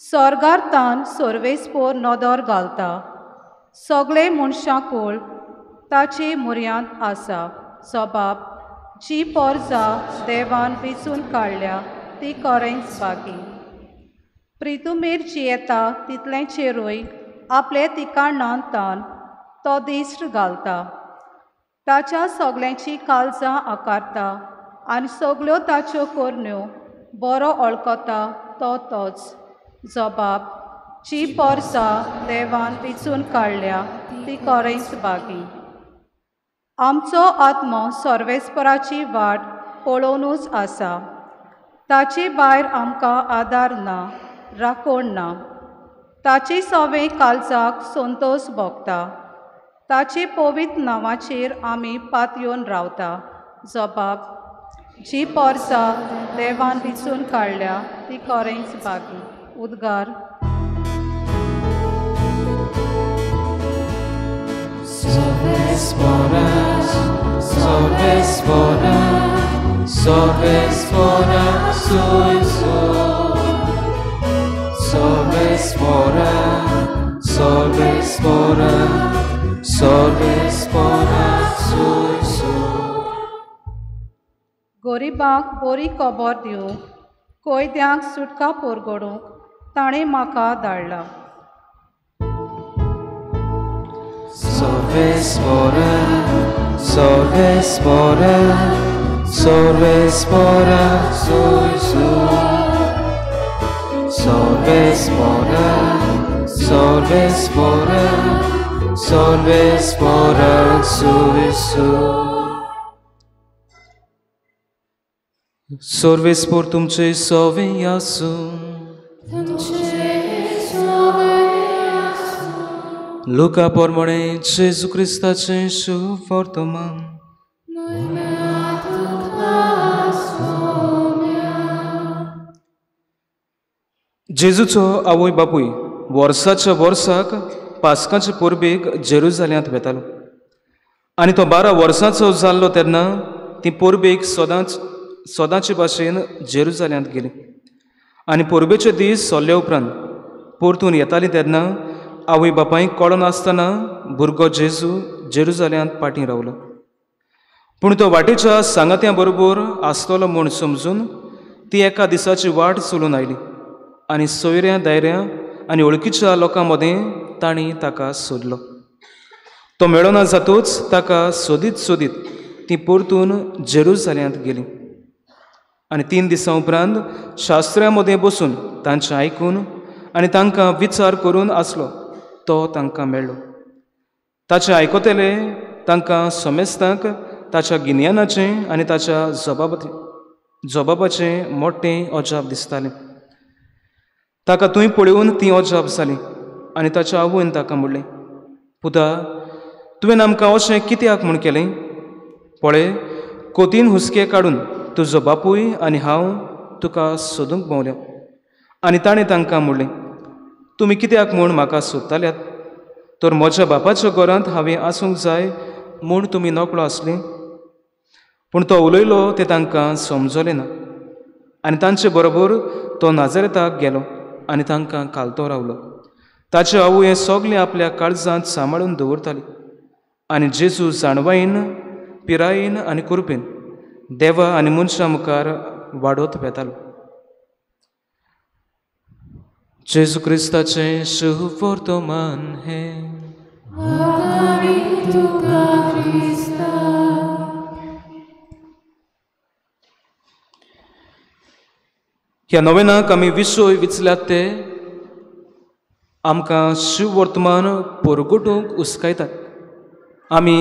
स्वर्गार तान सर्वेस्पोर नदर घालता, सगळे मनशां कूळ ताचे मुऱ्यांत आसा. जबाब जी पोरसां देवान विचून काडल्या ती खरेंच बागी. प्रितुमेर जियेता तितलेंचेरूय आपले तिकाणान तान तो दिश्ट घालता. ताच्या सगळ्यांची काळजां आकारता आनी सगळ्यो ताच्यो करण्यो बरो वळखता तो तोच. जबाब जी पोरसां देवान विचून काडल्या ती खरेंच बागी. आमचो आत्मो सर्वेस्पराची वाट पळोवनूच आसा. ताचे भायर आमकां आदार ना, राखण ना. ताचे सवें काळजाक संतोश भोगता. ताचे पवित्र नांवाचेर आमी पातयेवन रावता. जबाब जी पोरसा देवान विचून काडल्या ती कोरेंच बागी. उद्गार. गोरिबाक बोरी खबर दिवंक, कोयद्यांक सुटका पोरगडूंक ताणें म्हाका धाडला. सर्वेस्पोर तुमचे सवे आसूं. लुका प्रमाणे जेजू क्रिस्ताचें शुभवर्तमान. जेजूचो आवय बापूय वर्साच्या वर्साक पास्काचे परबेक जेरुजाल्यांत वेतालो आनी तो 12 वर्सांचो जाल्लो तेन्ना ती परबेक सदांच सदांचे भाशेन जेरुजाल्यांत गेली आनी परबेचे दीस सोल्ले उपरांत परतून येताली तेन्ना आवय बापायक कळनासतना भुरगो जेजू जेरुजाल्यांत फाटीं रावलो. पूण तो वाटेच्या सांगात्या बरोबर आसतलो म्हूण समजून ती एका दिसाची वाट चलून आयली आनी सोयऱ्या दायऱ्या आनी वळखीच्या लोकां मदें तांणी ताका सोदलो. तो मेळना जातूच ताका सोदीत सोदीत ती परतून जेरुजाल्यांत गेली आनी 3 दिसां उपरांत शास्त्र्यां मदें बसून तांचें आयकून आनी तांकां विचार करून आसलो तो तांकां मेळ्ळो. ताचें आयकतले तांकां समेस्तांक ताच्या गिन्यानाचें आनी ताच्या जबाबाचें मोठें अजाप दिसतालें. ताका थंय पळोवन ती अजाप जाली आनी ताच्या आवयन ताका म्हणलें, पुता, तुवें आमकां अशें कित्याक म्हूण केलें? पळय, कोतीन हुस्के काडून तुजो बापूय आनी हांव तुका सोदूंक भोंवल्या. आनी ताणें तांकां म्हणलें, तुमी कित्याक म्हूण म्हाका सोदताल्यात? तर म्हज्या बापाच्या घरांत हांवें आसूंक जाय म्हूण तुमी नकळो आसली. पूण तो उलयलो तें तांकां समजलें ना आनी तांचे बरोबर तो नाजरेताक गेलो आनी तांकां कालतो रावलो. ताचे आवय हें सगळें आपल्या काळजांत सांबाळून दवरताली आनी जेजू जाणवायेन, पिरायेन आनी कृपेन देवा आनी मनशां मुखार वाडत वेतालो. जेजू क्रिस्ताचें शुभवर्तमान हें. ह्या नोवेनाक आमी विशय विचल्यात ते आमकां शिववर्तमान परगटूंक उस्कायतात. आमी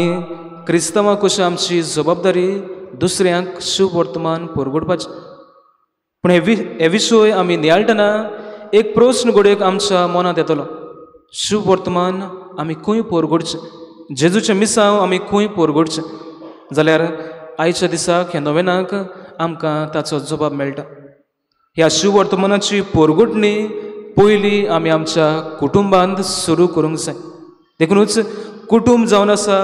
क्रिस्तांवां कशी आमची जबाबदारी दुसऱ्यांक शिववर्तमान परगटपाचें. पूण हे विशय आमी नियाळटना एक प्रस्न घडयेक आमच्या मनांत येतलो, शिववर्तमान आमी खंय परगटचें? जेजूचें मिसांव आमी खंय परगटचें? जाल्यार आयच्या दिसाक ह्या नोवेनाक आमकां ताचो जबाब मेळटा. ह्या शिववर्तमानाची परगटणी पयली आमी आमच्या कुटुंबांत सुरू करूंक जाय. देखुनूच कुटुंब जावन आसा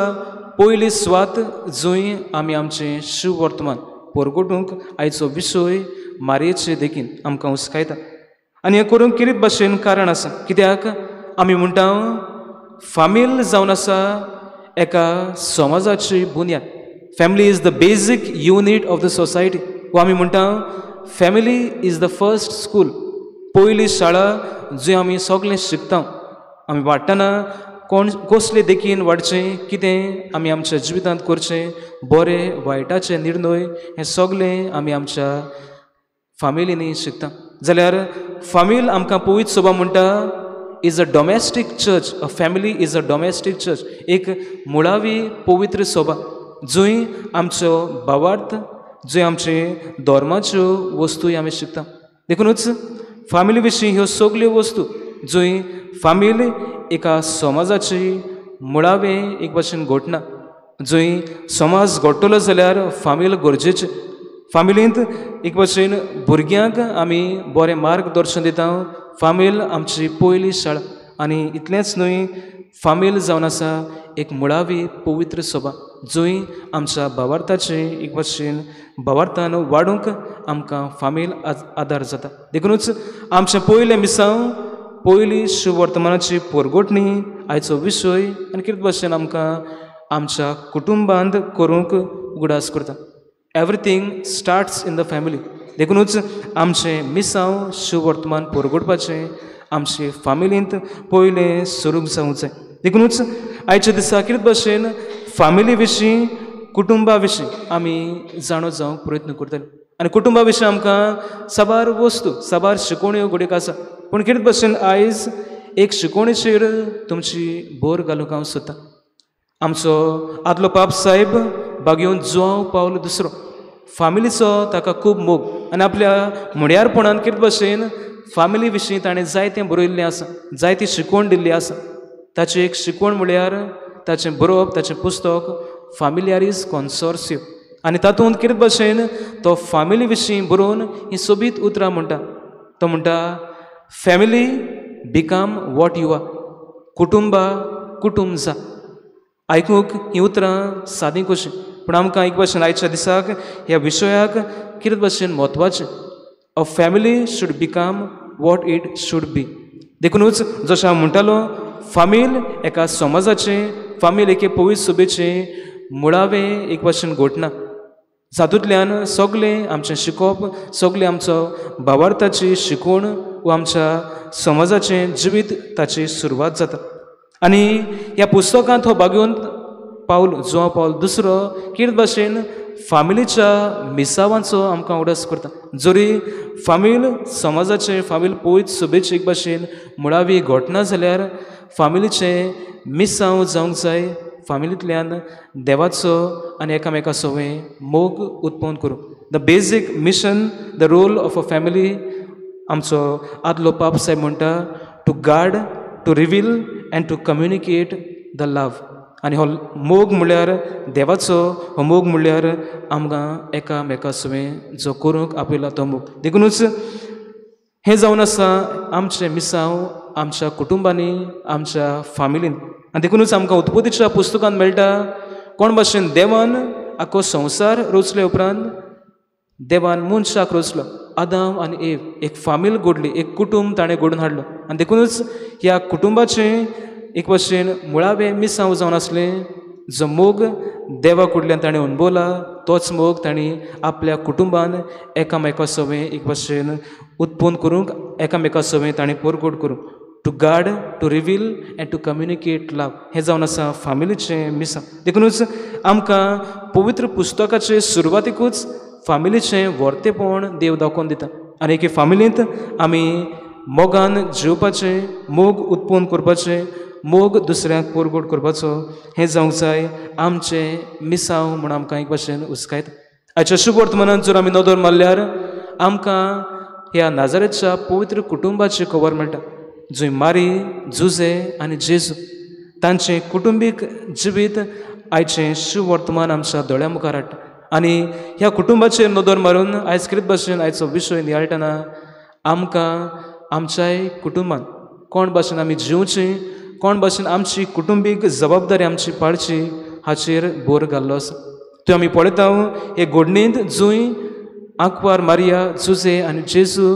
पयली सुवात जंय आमी आमचें शिववर्तमान परगटूंक आयचो विशय मारयेचे देखीन आमकां हुस्कायता. आनी हें करूंक कितें भाशेन कारण आसा, कित्याक आमी म्हणटा फामील जावन आसा एका समाजाची बुन्याद. Family is the basic unit of the society. वा आमी म्हणटा family is the first school, पयली शाळा जंय आमी सगळें शिकता. आमी वाडटना कोण कसले देखीन वाडचें, कितें आमी आमच्या जिवितांत करचें, बरें वायटाचे निर्णय हें सगळें आमी आमच्या फामिलींनी शिकता. जाल्यार फामील आमकां पवित्र सभा म्हणटा is a domestic church. A family is a domestic church, एक मुळावी पवित्र सभा जंय आमचो भावार्थ, जंय आमचे धर्माच्यो वस्तूय आमी शिकता. देखुनूच फामिली विशीं ह्यो सगल्यो वस्तू जंय फामील एका समाजाची मुळावें एक भाशेन घटना, जंय समाज घडटलो जाल्यार फामील गरजेचें. फामिलींत एक भाशेन भुरग्यांक आमी बरें मार्गदर्शन दिता. फामील आमची पयली शाळा आनी इतलेंच न्हय, फामील जावन आसा एक मुळावी पवित्र सभा जंय आमच्या भावार्थाचें एक भाशेन भावार्थान वाडूंक आमकां फामील आदार जाता. देखुनूच आमचें पयलें मिसांव, पयली शुभवर्तमानाची पोरगोटणी आयचो विशय आनी कितें भाशेन आमकां आमच्या कुटुंबांत करूंक उगडास करता. Everything starts in the family. देखुनूच आमचें मिसांव शुभवर्तमान पोरगोटपाचें आमचे फामिलींत पयलें सुरू जावंक जाय. देखुनूच आयच्या दिसा कितें भाशेन फामिली विशीं, कुटुंबा विशीं आमी जाणो जावंक प्रयत्न करतले. आनी कुटुंबा विशीं आमकां साबार वस्तू, साबार शिकोवण्यो घडीक आसा, पूण कितें भाशेन आयज एक शिकोवणेचेर तुमची भर घालूंक हांव सोदतां. आमचो आदलो पाप साहेब बागेवन जुआंव पावल दुसरो फामिलीचो ताका खूब मोग आनी आपल्या मुड्यारपणान कितें भाशेन फामिली विशीं ताणें जायतें बरयल्लें आसा, जायती शिकवण दिल्ली आसा. ताची एक शिकवण म्हळ्यार ताचें बरोवप, ताचें पुस्तक फामिलियारीज कॉन्सोर्सियो आनी तातूंत कितें भाशेन तो फामिली विशीं बरोवन ही सोबीत उतरां म्हणटा. तो म्हणटा, family become what you are, कुटुंबा कुटुंब जा. आयकूंक हीं उतरां सादीं कशीं, पूण आमकां एक भाशेन आयच्या दिसाक ह्या विशयाक कितें भाशेन म्हत्वाचें. A family should become what it should be. देखुनूच जशें हांव म्हणटालो, फामील एका समाजाचें, फामील एके पवित्र सभेचें मुळावें एक भाशेन घटना, जातूंतल्यान सगळें आमचें शिकोवप, सगळें आमचो भावार्थाची शिकवण वा आमच्या समाजाचें जिवीत ताची सुरवात जाता. आनी ह्या पुस्तकांत हो बागेवन पावल जुआंव पावल दुसरो कितें भाशेन फामिलीच्या मिसावांचो आमकां उगडास करता. जरी फामील समाजाचें, फामील पवित्र सभेचें एक भाशेन मुळावी घटना जाल्यार फामिलीचें मिसांव जावंक जाय. फामिलींतल्यान देवाचो आनी एकामेका सवें मोग उत्पन्न करूं. The basic mission, the role of a family, आमचो आदलो पाप साहेब म्हणटा, to guard, to reveal and to communicate the love. आनी हो मोग म्हळ्यार देवाचो, हो मोग म्हळ्यार आमकां एकामेका सवें जो करूंक आपयला तो मोग. देखुनूच हें जावन आसा आमचें मिसांव आमच्या कुटुंबांनी, आमच्या फामिलीन. आनी देखुनूच आमकां उत्पत्तीच्या पुस्तकांत मेळटा कोण भाशेन देवान आख्खो संवसार रचले उपरांत देवान मनशाक रचलो, आदाम आनी एव, एक फामील घडली, एक कुटुंब ताणें घडोवन हाडलो. आनी देखुनूच ह्या कुटुंबाचें एक भाशेन मुळावें मिसांव जावन आसलें, जो मोग देवा कडल्यान ताणें अणभवला तोच मोग तांणी आपल्या कुटुंबान एकामेका सवें एक भाशेन उत्पन्न करूंक, एकामेका सवें ताणें परगट करूंक. To guard, to reveal and to communicate love हें जावन आसा फामिलीचें मिसांव. देखुनूच आमकां पवित्र पुस्तकाचे सुरवातीकूच फामिलीचें व्हरतेपण देव दाखोवन दिता. आनी एके फामिलींत आमी मोगान जिवपाचें, मोग उत्पन्न करपाचें, मोग दुसऱ्यांक परगट करपाचो हें जावंक जाय आमचें मिसांव म्हूण आमकां एक भाशेन उस्कायता. आयच्या शुभवर्तमानान जर आमी नदर मारल्यार आमकां ह्या नाजारेच्या पवित्र कुटुंबाची खबर मेळटा, जंय मारी, जुजे आनी जेजू तांचें कुटुंबीक जिवीत आयचें शुभवर्तमान आमच्या दोळ्या मुखार हाडटा. आनी ह्या कुटुंबाचेर नदर मारून आयज कितें भाशेन आयचो विशय नियाळटना आमकां आमच्याय कुटुंबान कोण भाशेन आमी जिवचीं, कोण भाशेन आमची कुटुंबीक जबाबदारी आमची पाळची हाचेर भर घाल्लो आसा. त्यो आमी पळयता हे घडणींत जंय आंकवार मारिया, जुजे आनी जेजू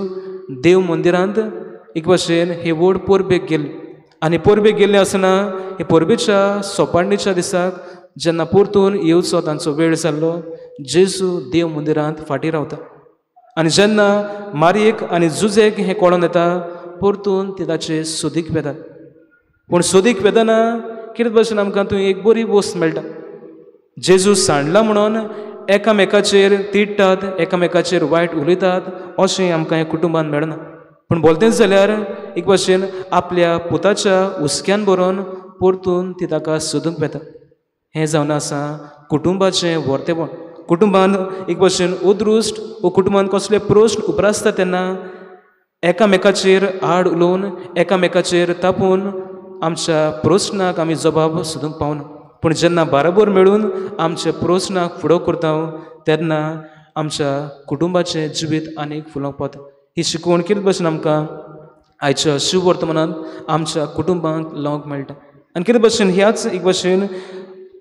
देव मंदिरांत एक भाशेन हे व्हड परबेक गेल्ले. आनी परबेक गेल्ले आसतना हे परबेच्या सोपाणीच्या दिसाक जेन्ना परतून येवचो तांचो वेळ जाल्लो, जेजू देव मंदिरांत फाटीं रावता. आनी जेन्ना मारयेक आनी जुजेक हें कळोन येता, परतून ती ताचे सोदीक वेतात. पूण सोदीक वेतना कितें भाशेन आमकां थंय एक बरी वस्त मेळटा. जेजू सांडला म्हणून एकामेकाचेर तिडटात, एकामेकाचेर वायट उलयतात अशें आमकां ह्या कुटुंबान मेळना. पूण बोलतेंच जाल्यार एक भाशेन आपल्या पुताच्या हुस्क्यान बरोवन परतून ती ताका सोदूंक वेता. हें जावन आसा कुटुंबाचें व्हरतेपण. कुटुंबान एक भाशेन अदृश्ट वो कुटुंबान कसले प्रस्न उप्रासता तेन्ना एकामेकाचेर आड उलोवन, एकामेकाचेर तापून आमच्या प्रस्नाक आमी जबाब सोदूंक पावना. पूण जेन्ना बाराबर मेळून आमच्या प्रस्नाक फुडो करता तेन्ना आमच्या कुटुंबाचें जिवीत आनीक फुलोवंक पावता. ही शिकवण कितें भशेन आमकां आयच्या शिववर्तमानांत आमच्या कुटुंबांक लावंक मेळटा. आनी कितें भशेन ह्याच एक भशेन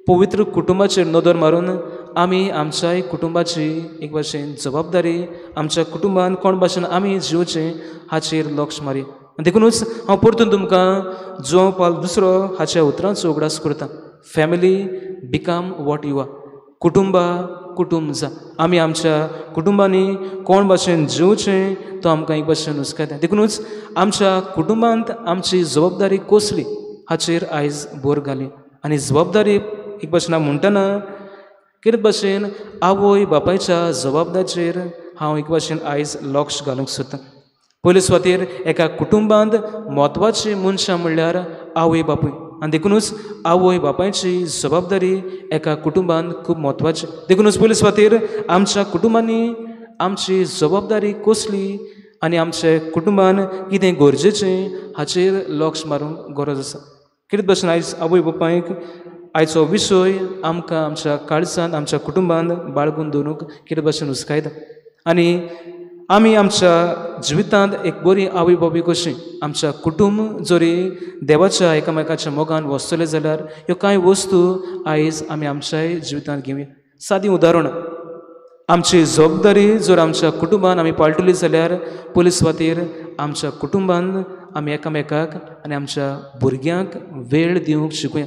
पवित्र कुटुंबाचेर नदर मारून आमी आमच्याय कुटुंबाची एक भशेन जबाबदारी आमच्या कुटुंबान कोण भशेन आमी जिवचें हाचेर लक्ष मारी. आनी देखुनूच हांव परतून तुमकां जुआंव पावल दुसरो हाच्या उतरांचो उगडास करता. Family become what you are. कुटुंबा कुटुंब जा. आमी आमच्या कुटुंबांनी कोण भशेन जिवचें तो आमकां एक भशेन हुस्कायता. देखुनूच आमच्या कुटुंबांत आमची जबाबदारी कसली हाचेर आयज भर घाली. आनी जबाबदारी एक भशेन हांव म्हणटना कितें भशेन आवय बापायच्या जबाबदाचेर हांव एक भशेन आयज लक्ष घालूंक सोदतां. पयले सुवातेर एका कुटुंबांत म्हत्वाची मनशां म्हणल्यार आवय बापूय. आनी देखुनूच आवय बापायची जबाबदारी एका कुटुंबांत खूब म्हत्वाची. देखुनूच पयले सुवातेर आमच्या कुटुंबांनी आमची जबाबदारी कसली आनी आमच्या कुटुंबान कितें गरजेचें हाचेर लक्ष मारूंक गरज आसा. कितें भशेन आयज आवय बापायक आयचो विशय आमकां आमच्या काळजान आमच्या कुटुंबान बाळगून दवरूंक कितें भशेन हुस्कायता. आनी आमी आमच्या जिवितांत एक बरी आवय बापूय कशी आमच्या कुटुंब जरी देवाच्या एकामेकाच्या मोगान वसतले जाल्यार ह्यो कांय वस्तू आयज आमी आमच्याय जिवितांत घेवया. सादी उदाहरणां, आमची जबाबदारी जर आमच्या कुटुंबान आमी पाळटली जाल्यार पयले सुवातेर आमच्या कुटुंबान आमी एकामेकाक आनी आमच्या भुरग्यांक वेळ दिवंक शिकूया.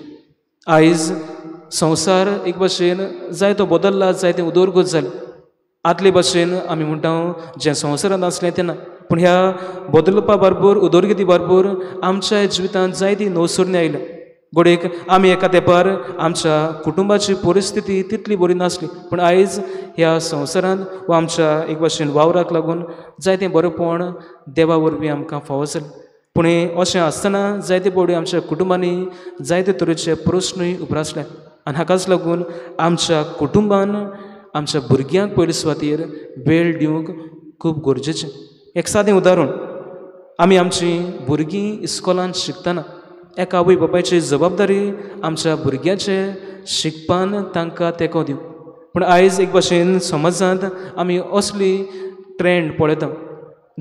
आयज संवसार एक भशेन जायतो बदल्ला, जायते उदरगत जाली. आदले भशेन आमी म्हणटा जें संवसारांत आसलें तेन्ना, पूण ह्या बदलपा बरोबर उदरगती बरोबर आमच्या जिवितांत जायती नवसरणी आयल्या. घडयेक आमी एका तेंपार आमच्या कुटुंबाची परिस्थिती तितली बरी नासली, पूण आयज ह्या संवसारांत वा आमच्या एक भशेन वावराक लागून जायतें बरेंपण देवा वरवीं आमकां फावो जालें. पूण अशें आसतना जायते फावटी आमच्या कुटुंबांनी जायते तरेचे प्रस्नूय उप्रासले आनी हाकाच लागून आमच्या कुटुंबान आमच्या भुरग्यांक पयले सुवातेर वेळ दिवंक खूब गरजेचें. एक सादें उदाहरण, आमी आमचीं भुरगीं इस्कोलान शिकतना एका आवय बापायची जबाबदारी आमच्या भुरग्याचे शिकपान तांकां तेंको दिवंक. पूण आयज एक भशेन समाजांत आमी असली ट्रेंड पळयता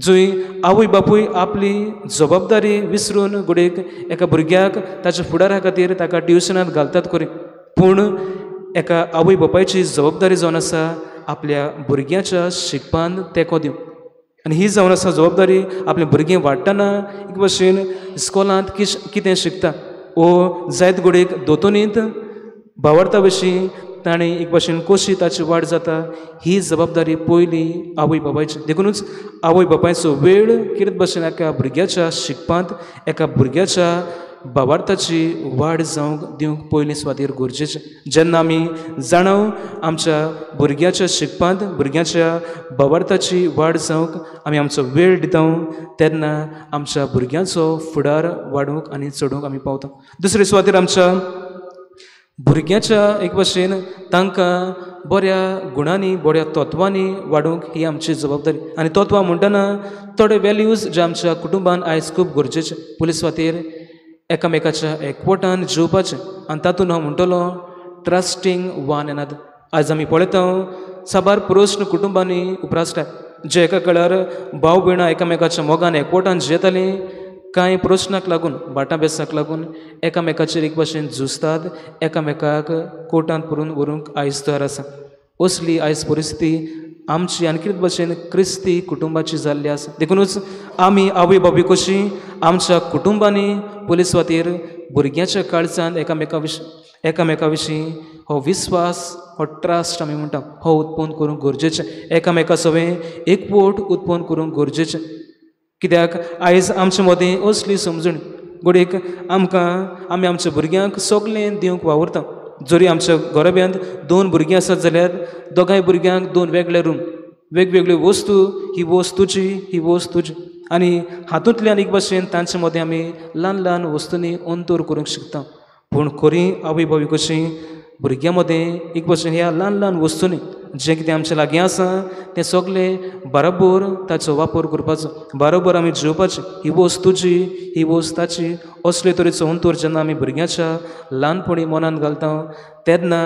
जंय आवय बापूय आपली जबाबदारी विसरून घडयेक एका भुरग्याक ताच्या फुडारा खातीर ताका ट्युशनांत घालतात खरी, पूण एका आवय बापायची जबाबदारी जावन आसा आपल्या भुरग्याच्या शिकपान तेंको दिवंक. आनी ही जावन आसा जबाबदारी आपलें भुरगें वाडटना एक भशेन इस्कोलांत कितें शिकता ओ जायत घडयेक दोतोनींत बावडता विशीं ताणें एक भशेन कशी ताची वाड जाता ही जबाबदारी पयली आवय बापायची. देखुनूच आवय बापायचो वेळ कितें भशेन एका भुरग्याच्या शिकपांत एका भुरग्याच्या बावार्थाची वाड जावंक दिवंक पयली सुवातेर गरजेचें. जेन्ना आमी जाणाव आमच्या भुरग्याच्या शिकपांत भुरग्याच्या बावार्थाची वाड जावंक आमी आमचो वेळ दिता तेन्ना आमच्या भुरग्यांचो फुडार वाडोवंक आनी चडोवंक आमी पावता. दुसरे सुवातेर आमच्या भुरग्याच्या एक भशेन तांकां बऱ्या गुणांनी बऱ्या तत्वांनी वाडोवंक ही आमची जबाबदारी. आनी तत्वां म्हणटना थोडे वेल्यूज जे आमच्या कुटुंबान आयज खूब गरजेचे. पयले सुवातेर एकामेकाच्या एकवटान जेवपाचें आनी तातूंत हांव म्हणटलो ट्रस्टींग वन एनदर. आयज आमी पळयता साबार प्रस्न कुटुंबांनी उप्रासल्यात जे एका काळार भाव भयणां एकामेकाच्या मोगान एकवटान जियेतालीं, कांय प्रस्नाक लागून बाटां बेसाक लागून एकामेकाचेर एक भाशेन झुजतात, एकामेकाक कोर्टांत पुरून व्हरूंक आयज तयार आसा. असली आयज परिस्थिती आमची आनी कितें भाशेन क्रिस्ती कुटुंबाची जाल्ली आसा. देखुनूच आमी आवय बापूय कशी आमच्या कुटुंबांनी पयले सुवातेर भुरग्यांच्या काळजान एकामेका विशीं हो विस्वास हो ट्रस्ट आमी म्हणटा हो उत्पन्न करूंक गरजेचें. एकामेका सवें एकवट उत्पन्न करूंक गरजेचें. कित्याक आयज आमचे मदीं असली समजण घडयेक आमकां आमी आमच्या भुरग्यांक सगळें दिवंक वावुरता. जरी आमच्या घराब्यांत दोन भुरगीं आसात जाल्यार दोगांय भुरग्यांक दोन वेगळे रूम, वेगवेगळ्यो वस्तू, ही वस्त तुजी, ही वस्त तुजी, आनी हातूंतल्यान एक भाशेन तांचे मदें आमी ल्हान ल्हान वस्तूंनी अंतर करूंक शिकता. पूण खरी आवय बापूय कशी भुरग्यां मदें एक भशेन ह्या ल्हान ल्हान वस्तूंनी जें कितें आमच्या लागीं आसा तें सगलें बरोबर ताचो वापर करपाचो, बरोबर आमी जेवपाचें, ही वस्त तुजी, ही वस्त ताची, असले तरेचो अंतर जेन्ना आमी भुरग्यांच्या ल्हानपणी मनान घालता तेन्ना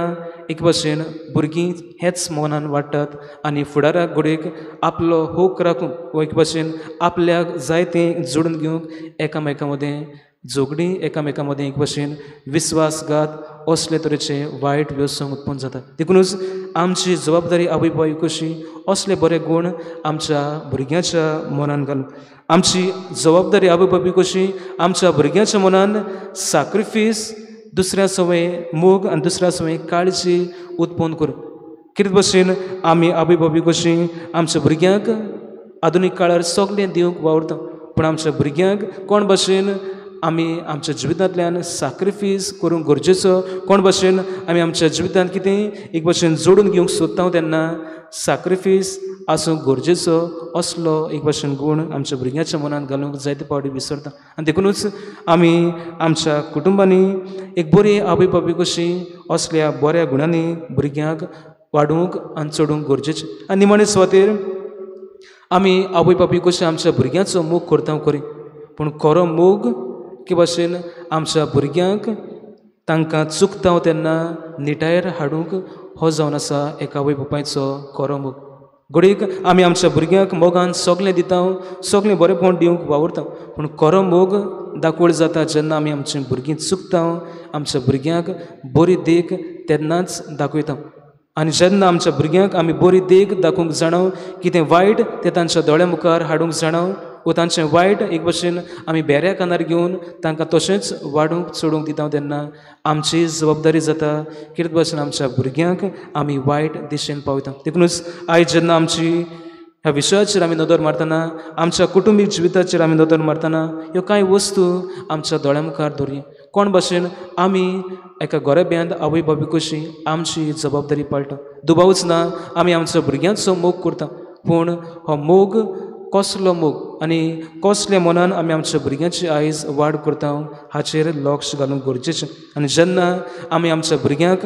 एक भशेन भुरगीं हेच मनान वाडटात आनी फुडाराक घडयेक आपलो हक राखूंक वो एक भशेन आपल्याक जाय तें जोडून घेवंक एकामेकां मदें झगडीं, एकामेकां मदें एक भशेन विस्वासघात असले तरेचे वायट व्यसन उत्पन्न जाता. देखुनूच आमची जबाबदारी आवय बापूय कशी असले बरे गूण आमच्या भुरग्यांच्या मनान घालून, आमची जबाबदारी आवय बापूय कशी आमच्या भुरग्यांच्या मनान साक्रिफीस, दुसऱ्या सवय मोग आनी दुसऱ्या सवय काळजी उत्पन्न करूं. कितें भशेन आमी आवय बापूय कशी आमच्या भुरग्यांक आधुनीक काळार सगळें दिवंक वावुरता, पूण आमच्या भुरग्यांक कोण भशेन आमी आमच्या जिवितांतल्यान साक्रिफीस करूंक गरजेचो, कोण भशेन आमी आमच्या जिवितांत कितें एक भशेन जोडून घेवंक सोदता तेन्ना साक्रिफीस आसूंक गरजेचो असलो एक भशेन गूण आमच्या भुरग्यांच्या मनांत घालूंक जायते फावटी विसरता. आनी देखुनूच आमी आमच्या कुटुंबांनी एक बरी आवय बापूय कशी असल्या बऱ्या गुणांनी भुरग्यांक वाडोवंक आनी चडोवंक गरजेचें. आनी निमाणे सुवातेर आमी आवय बापूय कशी आमच्या भुरग्यांचो मोग करता खरी, पूण खरो मोग के भशेन आमच्या भुरग्यांक तांकां चुकता तेन्ना निटायेर हाडूंक हो जावन आसा एका आवय बापायचो खरो मोग. घडयेक आमी आमच्या भुरग्यांक मोगान सगळें दिता, सगळें बरेंपण दिवंक वावुरता, पूण खरो मोग दाखोवळ जाता जेन्ना आमी आमची भुरगीं चुकता आमच्या भुरग्यांक बरी देख तेन्नाच दाखयता. आनी जेन्ना आमच्या भुरग्यांक आमी बरी देख दाखोवंक जाणा, कितें वायट तें तांच्या दोळ्या मुखार हाडूंक जाणा वो तांचें वायट एक भशेन आमी बेऱ्या कानार घेवन तांकां तशेंच वाडूंक चडोवंक दिता तेन्ना आमची जबाबदारी जाता कितें भशेन आमच्या भुरग्यांक आमी वायट दिशेन पावयता. देखुनूच आयज जेन्ना आमची ह्या विशयाचेर आमी नदर मारतना, आमच्या कुटुंबीक जिविताचेर आमी नदर मारतना ह्यो कांय वस्तू आमच्या दोळ्या मुखार दवरया. कोण भशेन आमी एका गोरेब्यांत आवय बापूय कशी आमची जबाबदारी पाळटा, दुबावूच ना आमी आमच्या भुरग्यांचो मोग करता, पूण हो मोग कसलो मोग आनी कसल्या मनान आमी आमच्या भुरग्यांची आयज वाड करता हाचेर लक्ष घालूंक गरजेचें. आनी जेन्ना आमी आमच्या भुरग्यांक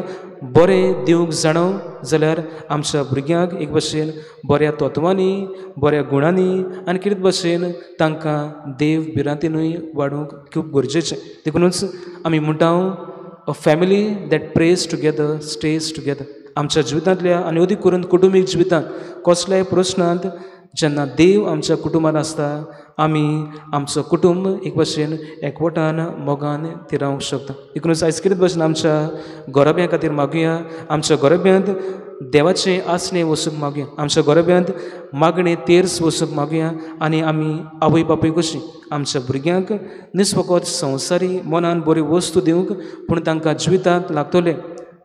बरें दिवंक जाणा जाल्यार आमच्या भुरग्यांक एक भशेन बऱ्या तत्वांनी, बऱ्या गुणांनी आनी कितें भशेन तांकां देव भिरांतीनूय वाडोवंक खूब गरजेचें. देखुनूच आमी म्हणटा a family that prays together stays together. आमच्या जिवितांतल्या आनी अदीक करून कुटुंबीक जिवितांत कसल्याय प्रस्नांत जेन्ना देव आमच्या कुटुंबांत आसता आमी आमचो कुटुंब एक भशेन एकवटान मोगान थिरावंक शकता. देखुनूच आयज कितें भशेन आमच्या गोरब्यां खातीर मागुया, आमच्या गोरब्यांत देवाचें आसणें वसूंक मागुया, आमच्या गोरब्यांत मागणें तेर्स वसूंक मागुया आनी आमी आवय बापूय कशी आमच्या भुरग्यांक न्ही फकत संवसारी मनान बरी वस्तू दिवंक, पूण तांकां जिवितांत लागतलें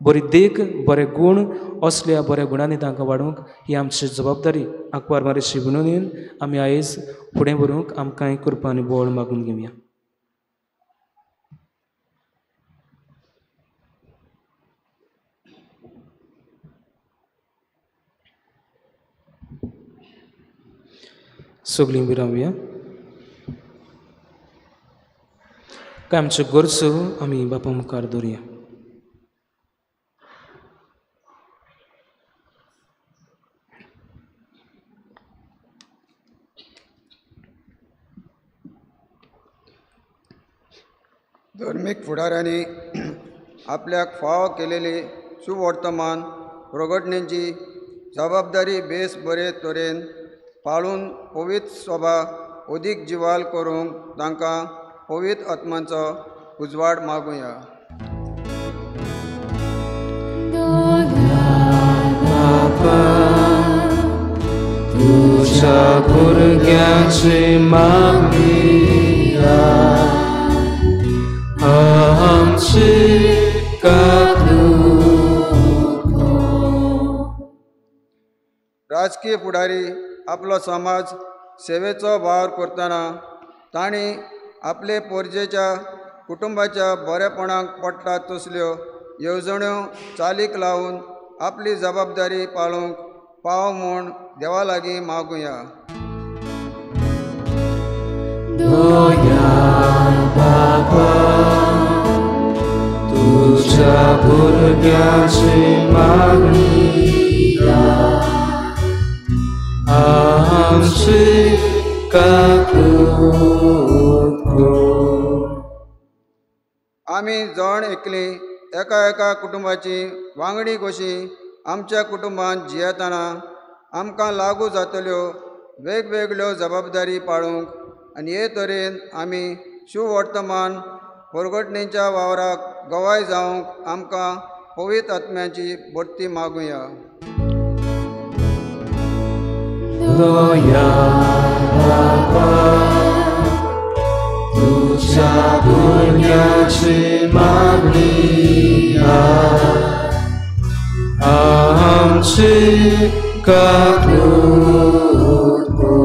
बरी देख, बरे गूण असल्या बऱ्या गुणांनी तांकां वाडोवंक ही आमची जबाबदारी. आंकवार मारीशी विनोदीन आमी आयज फुडें व्हरूंक आमकां कृपा आनी बळ मागून घेवया. सगळीं विरावया. काय आमच्यो गरजो आमी बापा मुखार दवरुया. धर्मीक फुडाऱ्यांनी आपल्याक फावो केलेली सुवर्तमान प्रगटणेची जबाबदारी बेस बरे तरेन पाळून पवित्र सभा अदीक जिवाल करूंक तांकां पवित्र आत्मांचो उजवाड मागुया. तुझ्या भुरग्यांची मागुया आमची राजकीय फुडारी आपलो समाज सेवेचो वावर करतना तांणी आपले पोरजेच्या कुटुंबाच्या बरेपणाक पडटा तसल्यो येवजण्यो चालीक लावन आपली जबाबदारी पाळूंक पाव म्हूण देवा लागीं मागुया. बाबा तुझ्या भुरग्याची मागणी आमची काकूत कर. आमी जण एकली एका एका कुटुंबाची वांगडी कशी आमच्या कुटुंबांत जियेतना आमकां लागू जातल्यो वेगवेगळ्यो जबाबदारी पाळूंक आनी हे तरेन आमी सुवर्तमान परगटणेच्या वावराक गवाय जावंक आमकां पवित्र आत्म्याची भरती मागुया. दया बापा तुझ्या भुरग्याची मागणी आमची काकूत कर.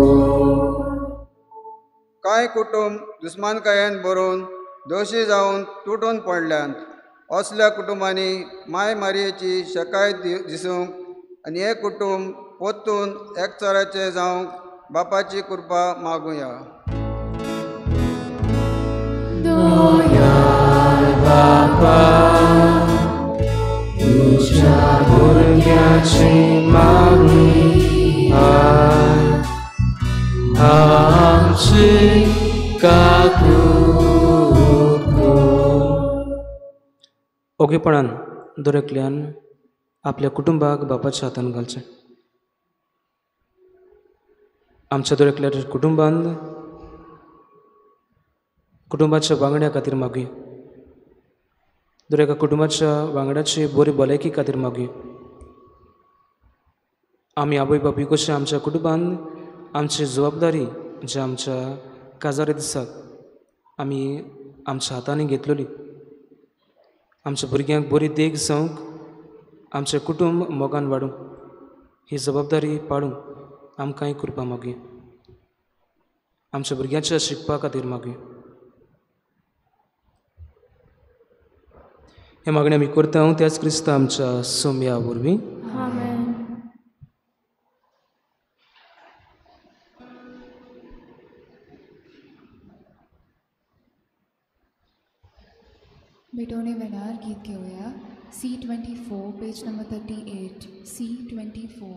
कांय कुटुंब दुस्मानकायेन भरून दोशी जावन तुटून पडल्यांत. असल्या कुटुंबांनी माय मारयेची शकाय दिसूंक आनी हें कुटुंब परतून एकचाराचें जावंक बापाची कृपा मागुया. दया बापा तुझ्या भुरग्याची मागणी आमची काकूत कर. ओगेपणान दरेकल्यान आपल्या कुटुंबाक बापाच्या हातान घालचें. आमच्या दरेकल्या कुटुंबान कुटुंबाच्या वांगड्या खातीर मागुया. दर एका कुटुंबाच्या वांगड्याची बरी भलायकी खातीर मागुया. आमी आवय बापूय कशें आमच्या कुटुंबान आमची जबाबदारी जी आमच्या काजारी दिसाक आमी आमच्या हातांनी घेतलेली, आमच्या भुरग्यांक बरी देख जावंक, आमचें कुटुंब मोगान वाडूंक ही जबाबदारी पाळूंक आमकांय कृपा मागुया. आमच्या भुरग्यांच्या शिकपा खातीर मागुया. हे मागणें आमी करता त्याच क्रिस्ता आमच्या सोम्या वरवीं. भेटवणे वेळार गीत घेवया. C24 page number 38. C24.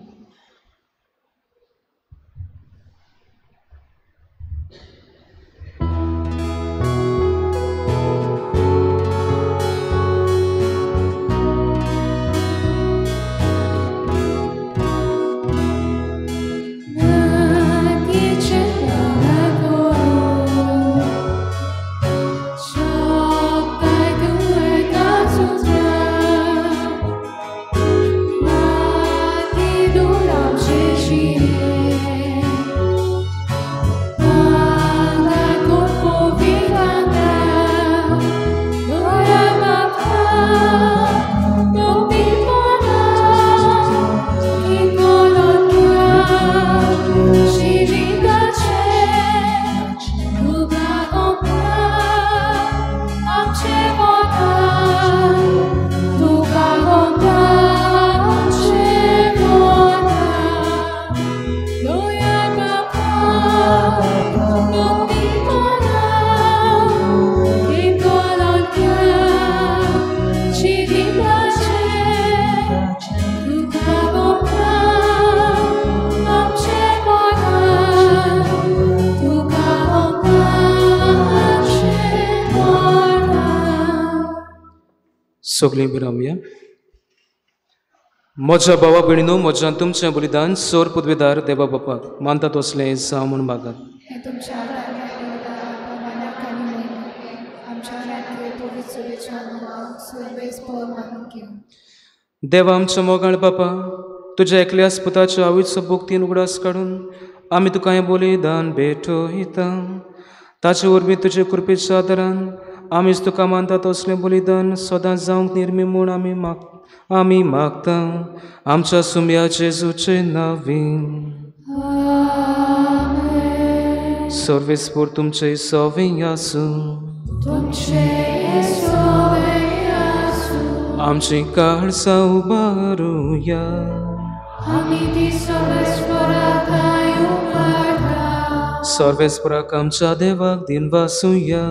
सगळीं विरामया. म्हज्या भावा भयणीनो, म्हज्यान तुमचें बलिदान सोर पदवेदार देवा बापाक मानता तसलें जावं म्हूण मागात. देवा आमच्या मोगाळ बापा, तुज्या एकल्याच पुताच्या आवयचो भक्तीन उगडास काडून आमी तुका हें बलिदान भेटयता. ताचे वरवीं तुजे कृपेच्या आदारान आमीच तुका मानता तसलें बलिदान सदांच जावंक निर्मी म्हूण आमी मागता. आमच्या सुम्या जेजूचे नांवीन. सर्वेस्पोर तुमचे सवे आसूं. आमची काळसां उबारुया. सर्वेस्पोराक आमच्या देवाक दिनवासुया.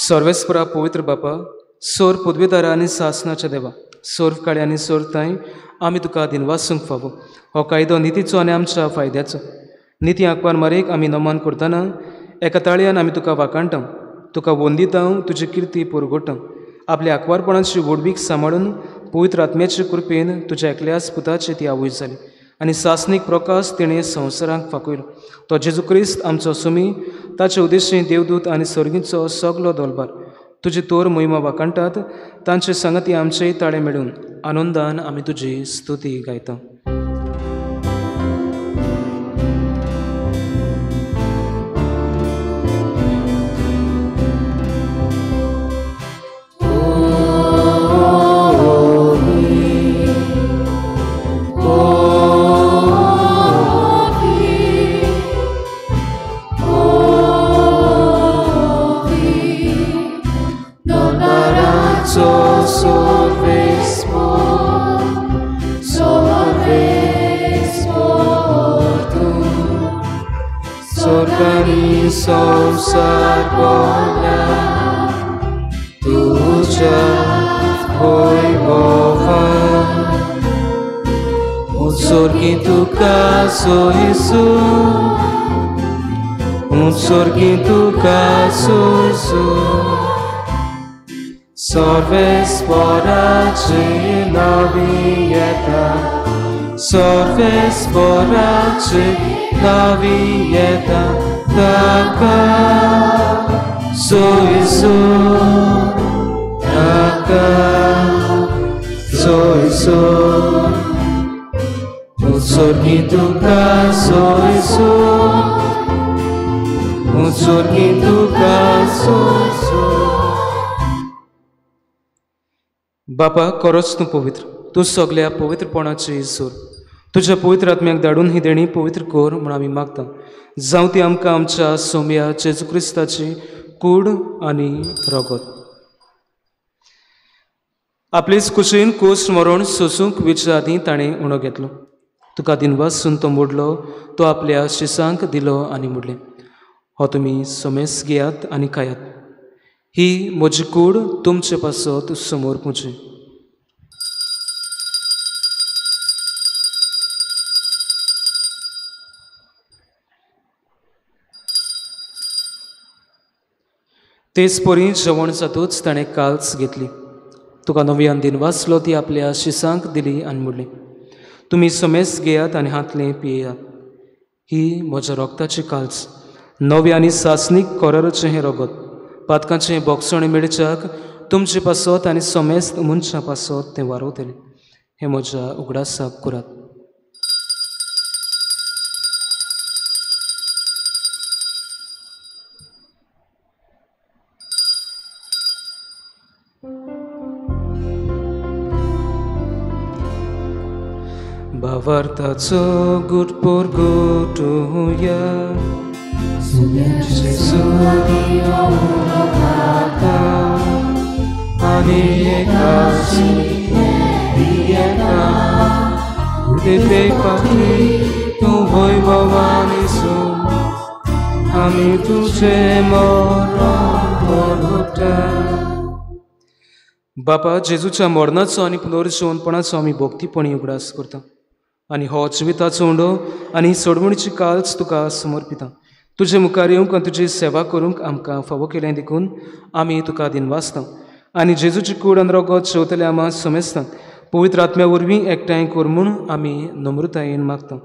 सर्वेस्परा पवित्र बापा, सोर पदवेदारा आनी सासनाच्या देवा, सोर्फ काळी आनी सोरताय आमी तुका दिनवासूंक फावो. हो कायदो नितीचो आनी आमच्या फायद्याचो. निती आंकवार मारेक आमी नमन करतना एका ताळयान आमी तुका वाखाणटा, तुका वंदिता, तुजी किर्ती पुरगोटा. आपल्या आंकवारपणाची व्हडवीक सांबाळून पवित्र आत्म्याचे कृपेन तुज्या एकल्याच पुताची ती आवय जाली आनी सासनीक प्रकाश तिणें संवसाराक फाकयलो. तो जेजू क्रिस्त आमचो सुमी, ताचे उद्देशी देवदूत आनी सर्गीचो सगलो दोलबार तुजी तोर मोहिमा वाखाणटात. तांचे संगती आमचेय ताळे मेळून आनंदान आमी तुजी स्तुती गायता. संसार बोला तुझ्या वैभवान उत्सर्गी तुका सोयसू, उत्सर्गी तुका सोयसू. सर्वेस्पराचे नावी येता, सर्वेस्पराचे नावी येता, ताका सोयसू, ताका सोयसू. उत्सर्गी तुका सोयसू, उत्सर्गी तुका सोयसू. बापा, खरोच तूं पवित्र, तूं सगल्या पवित्रपणाची जोर. तुज्या पवित्र आत्म्याक धाडून ही देणी पवित्र कर म्हूण आमी मागता. जावं ती आमकां आमच्या सोम्या जेजू क्रिस्ताची कूड आनी रगत. आपलेच कुशीन कोस मरण सोसूंक वेच्या आदीं ताणें उणो घेतलो. तुका दिनवासून तो मोडलो, तो आपल्या शिसांक दिलो आनी मोडलें, हो तुमी सोमेस घेयात आनी खायात, ही म्हजी कूड तुमचे पासत समोर पुजी. तेच परी जेवण जातूच ताणें काल्स घेतली, तुका नव्यान दिनवासलो, ती आपल्या शिसांक दिली आनी म्हणली, तुमी समेस घेयात आनी हातलें पियेयात, ही म्हज्या रोगताची काल्स, नव्या आनी सासनीक कोराराचें हें रगत, पातकांचें बोगसण मेळच्याक तुमचे पासत आनी समेस्त मनशां पासत तें वारवतलें. हें म्हज्या उगडासाक करात. भावार्थाचो गुटपोर गुटुया, आनी तूं वैभवानी आमी तुझे मरण. बापा, जेजूच्या मरणाचो आनी पुनर्जिवनपणाचो आमी भक्तीपणी उगडास करता आनी हो जिविताचो उंडो आनी सोडवणीची काल्स तुका समर्पिता. तुजे मुखार येवंक आनी तुजी सेवा करूंक आमकां फावो केलें देखून आमी तुका दिनवासता आनी जेजूची कूड आनी रगत शेवतले आमा समेस्ता पवित्र आत्म्या वरवीं एकठांय कर म्हूण आमी नम्रतायेन मागता.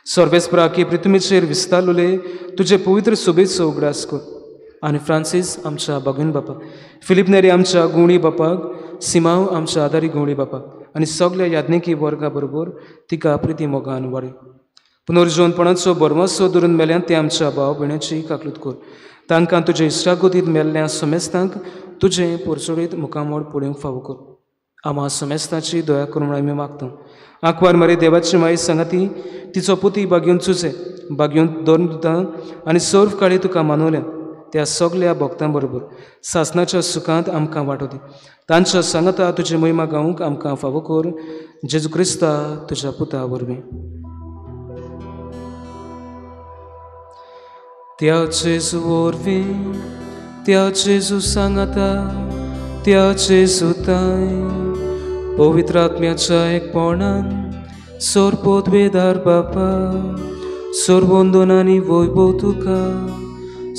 सर्वेस्परा की पृथ्वीचेर विस्तारलोले तुजे पवित्र सोबेचो उगडास कर आनी फ्रांसीस आमच्या बागून बापा, फिलीप नेरी आमच्या गुवणी बापाक, सिमाव आमच्या आदारी गुवणी बापाक आनी सगल्या याज्ञिकी वर्गा बरोबर तिका प्रिती मोगान वाडय. पुनर्जिवनपणाचो बरमासो धरून मेल्यान ते आमच्या भाव भयणाची काकलूत कर. तांकां तुजे इश्टागतींत मेल्ल्या समेस्तांक तुजें पोरचोडीत मुखामोड पळोवंक फावो कर. आमा समेस्ताची दया करून आमी मागता. आंकवार मारी देवाची माई सांगाती तिचो पुती बागेवन चुचे बागेवन दोन दुता आनी सर्व काळी तुका मानवल्या त्या सगल्या भक्तां बरोबर सासनाच्या सुखांत आमकां वांटो दी. तांच्या सांगाता तुजी महिमा गावंक आमकां फावो कर. जेजू क्रिस्ता तुज्या पुता वरवीं. त्या जेजू वरवीं त्या जेजू सांगाता त्या जेजूताय पवित्र आत्म्याच्या एकपणान सोरपोदवेदार बापा सोरवंदन आनी वैभव तुका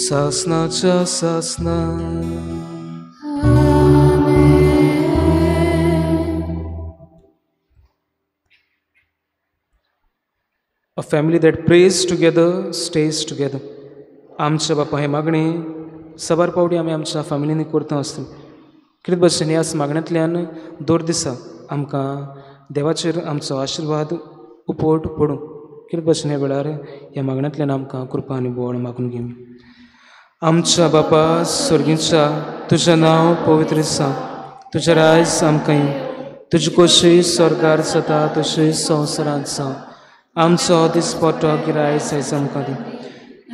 सासनाच्या सासना. A family that prays together stays together. आमच्या बापा हें मागणें साबार पावटी आमी आमच्या फॅमिलींनी करता आसतली. कितें भशेन ह्याच मागण्यांतल्यान दर दिसा आमकां देवाचेर आमचो आशिर्वाद उपट पडूं. कितें भशेन ह्या वेळार ह्या मागण्यांतल्यान आमकां कृपा आनी बोळ मागून घेवं. आमच्या बापा सर्गीच्या तुजें नांव पवित्र जावं, तुजें रायज आमकां येवं, तुजी खोशी स्वर्गार जाता तशी संवसारांत जावं. आमचो दिसपट्टो गिरायक आयज आमकां दी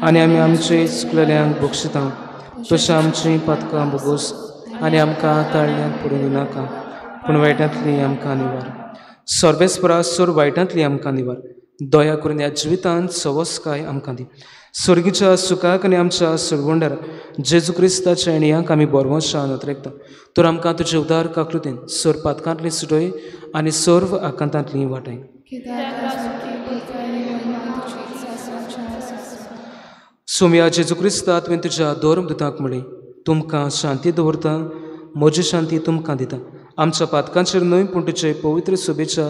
आनी आमी आमचे चुकलेल्यांक बक्षिता तशें आमचीं पातकां भोगोस आनी आमकां ताळ्यांत पडून दिनाका पूण वायटांतली आमकां निवार. सर्वेस्परा सोर वायटांतली आमकां निवार. दया करून ह्या जिवितांत सवसकाय आमकां दी. स्वर्गीच्या सुखाक आनी आमच्या सुरवंडार जेजू क्रिस्ताच्या एणयांक आमी बोरवंशा नोतरेकता तर आमकां तुजे उदार काकृतीन सोर पातकांतली सुटय आनी सर्व आकांतांतली वाटाय. सोम्या जेजू क्रिस्ता तुवें तुज्या धर्मदुतांक म्हळें तुमकां शांती दवरता म्हजी शांती तुमकां दिता. आमच्या पातकांचेर न्हय पूण तुजे पवित्र सभेच्या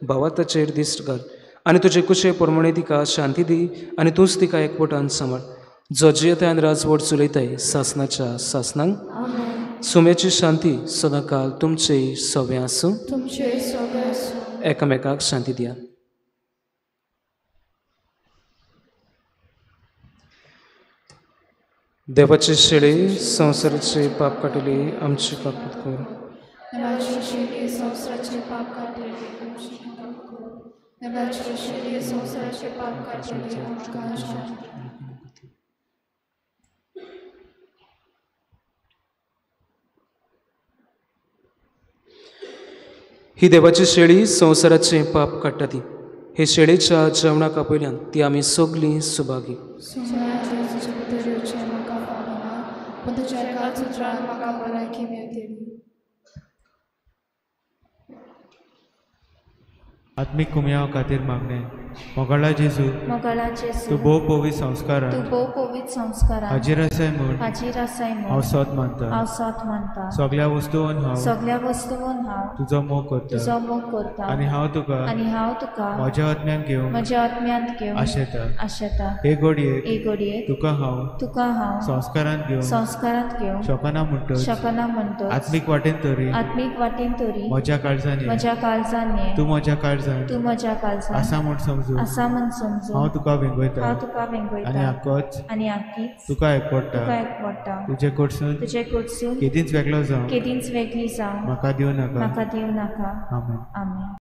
भावार्थाचेर दिश्ट घाल आनी तुजे कुशे प्रमाणे तिका शांती दी आनी तूंच तिका एकवटान सांबाळ जो जियेताय आनी राजवट चलयताय सासनाच्या सासनांक. सोम्याची शांती सदांकाल तुमचे सगळें आसूं. एकामेकाक शांती दिया. देवाचे शेळे संवसाराचे पाप काडटले आमची काकूत कर. देवाचे शेळे संवसाराचे पाप काडटले आमची काकूत कर. देवाचे शेळे संवसाराचे पाप काडटले आमकां शांती. ही देवाची शेळी संवसाराचे पाप काडटा ती हे शेळेच्या जेवणाक आपयल्यान ती आमी सगळीं सुभागी. आत्मीक कुमयाव खातीर मागणें. मोगाळा जेजू, तूं भोव पवित्र संस्कारान हाजीर आसाय म्हूण हांव सोद मानता. सगळ्या वस्तून हांव तुजो मोग करता आनी हांव तुका म्हज्या आत्म्यान घेवंक आशेता. हे घडयेक तुका हांव संस्कारांत घेवंक शकना म्हणटच आत्मीक वाटेन तरी म्हज्या काळजान ये, तूं म्हज्या काळजान आसा म्हूण समजून हांव तुका वेंगयता आनी आक्कीच तुका एकवटा. तुजे कडसून केदींच वेगळो जावं म्हाका दिवं नाका. आमेन. आमेन.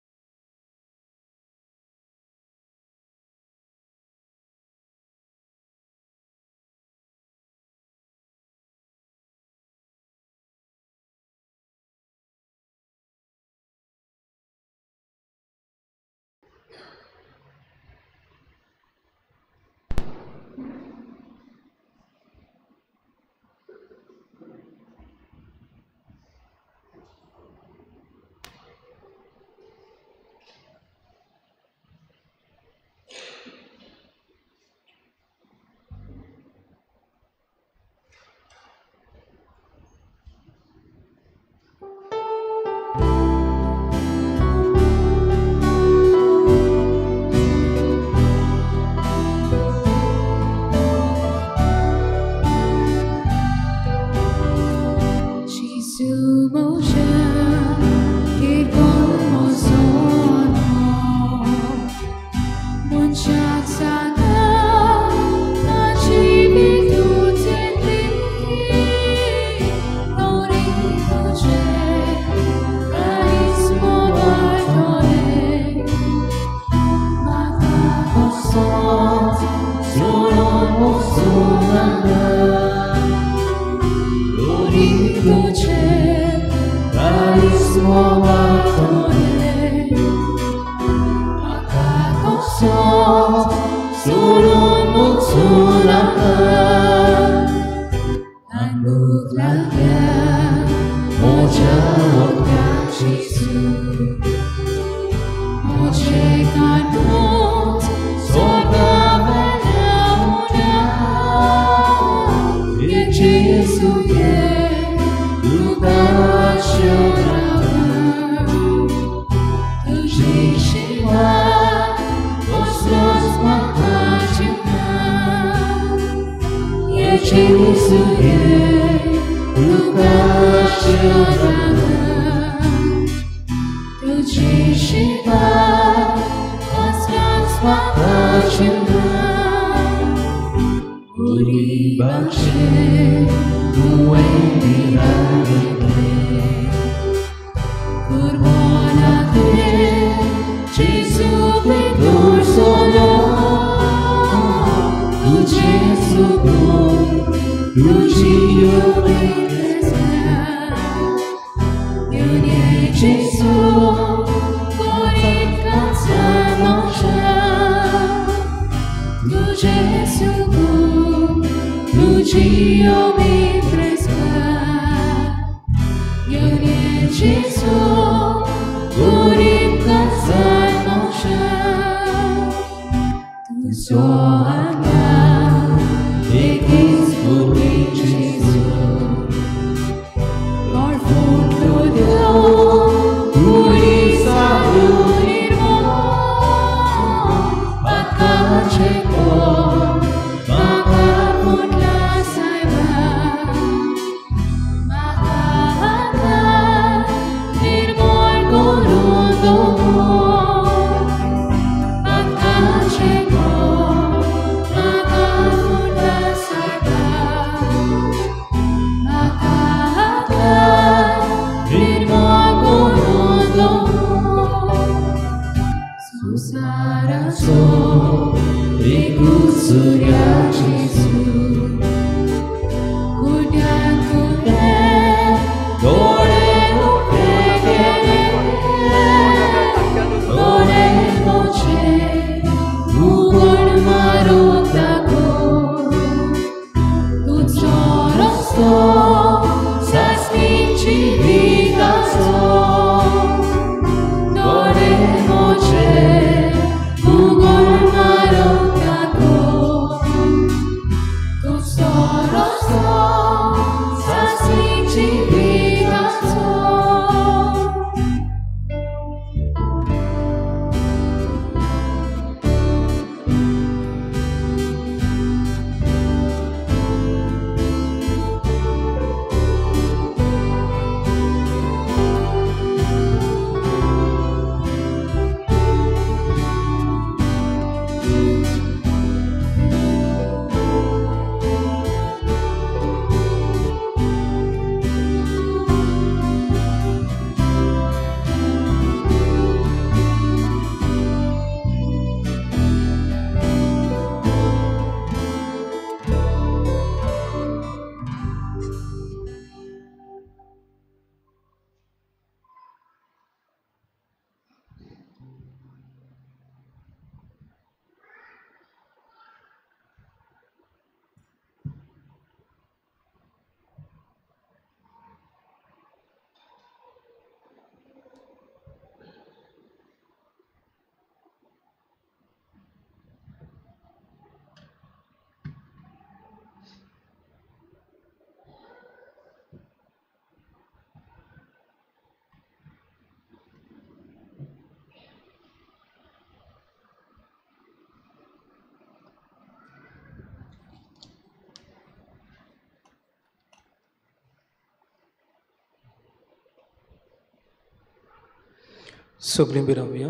सगळीं बिरावया.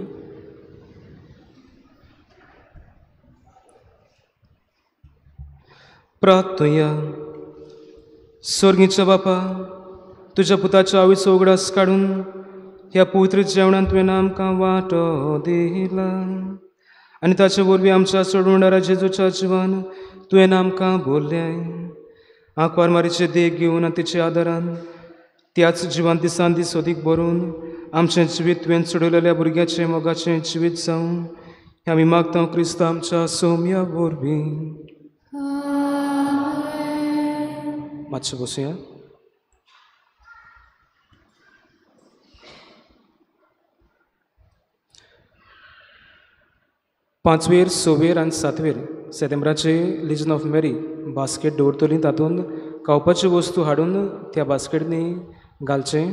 प्रार्थुया. स्वर्गीच्या बापा, तुज्या पुताच्या आवयचो उगडास काडून ह्या पवित्र जेवणांत तुवें आमकां वांटो दिला आनी ताचे वरवीं आमच्या सोडवणारा जेजूच्या जिवान तुवें आमकां बोल्लें. आंकवार मारीचे देख घेवन आनी तिच्या आदारान त्याच जिवान दिसान दीस अदीक भरून आमचें जिवीत तुवें चडयलेल्या भुरग्याचें मोगाचें जिवीत जावं हें आमी मागता क्रिस्त आमच्या सोम्या वरवीं. मातशें बसुया. पांचवेर, सवेर आनी सातवेर सेतेंब्राचे लिजन ऑफ मेरी बास्केट दवरतली. तातूंत खावपाच्यो वस्तू हाडून त्या बास्केटनी घालचें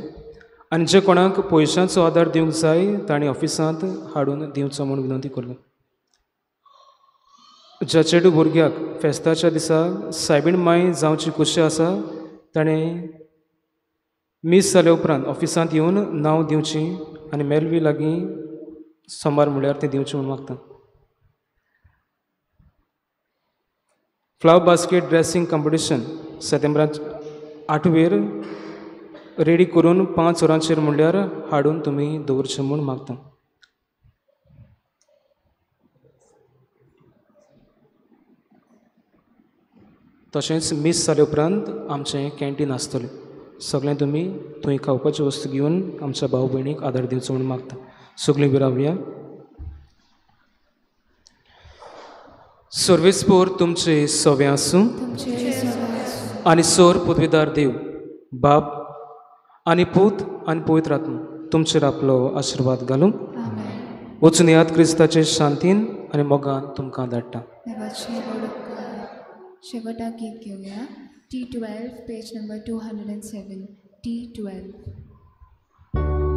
आनी जे कोणाक पयशांचो आदार दिवंक जाय तांणी ऑफिसांत हाडून दिवचो म्हूण विनंती करता. ज्या चेडू भुरग्याक फेस्ताच्या दिसा सायबीण माय जावची खोशी आसा ताणें मीस जाल्या उपरांत ऑफिसांत येवन नांव दिवची आनी मेलवी लागीं सोमार म्हणल्यार तें दिवचें म्हूण मागता. फ्लावर बास्केट ड्रेसिंग कॉम्पिटिशन सेतेंब्राक 8वेर रेडी करून 5 वरांचेर म्हणल्यार हाडून तुमी दवरचें म्हूण मागता. तशेंच मीस जाल्या उपरांत आमचें कॅन्टीन आसतलें. सगळें तुमी थंय खावपाच्यो वस्तू घेवन आमच्या भाव भयणीक आदार दिवचो म्हूण मागता. सगळीं विरावया. सर्वेस्पोर तुमचे सवे आसूं आनी सोर पदवीदार देव बाप आनी पूत आनी पवित्र आत्मा तुमचेर आपलो आशिर्वाद घालूं. वचून याद क्रिस्ताचे शांतीन आनी मोगान तुमकां धाडटा. शेवटाक गीत घेवया. T12 page number 207. T12. Amen.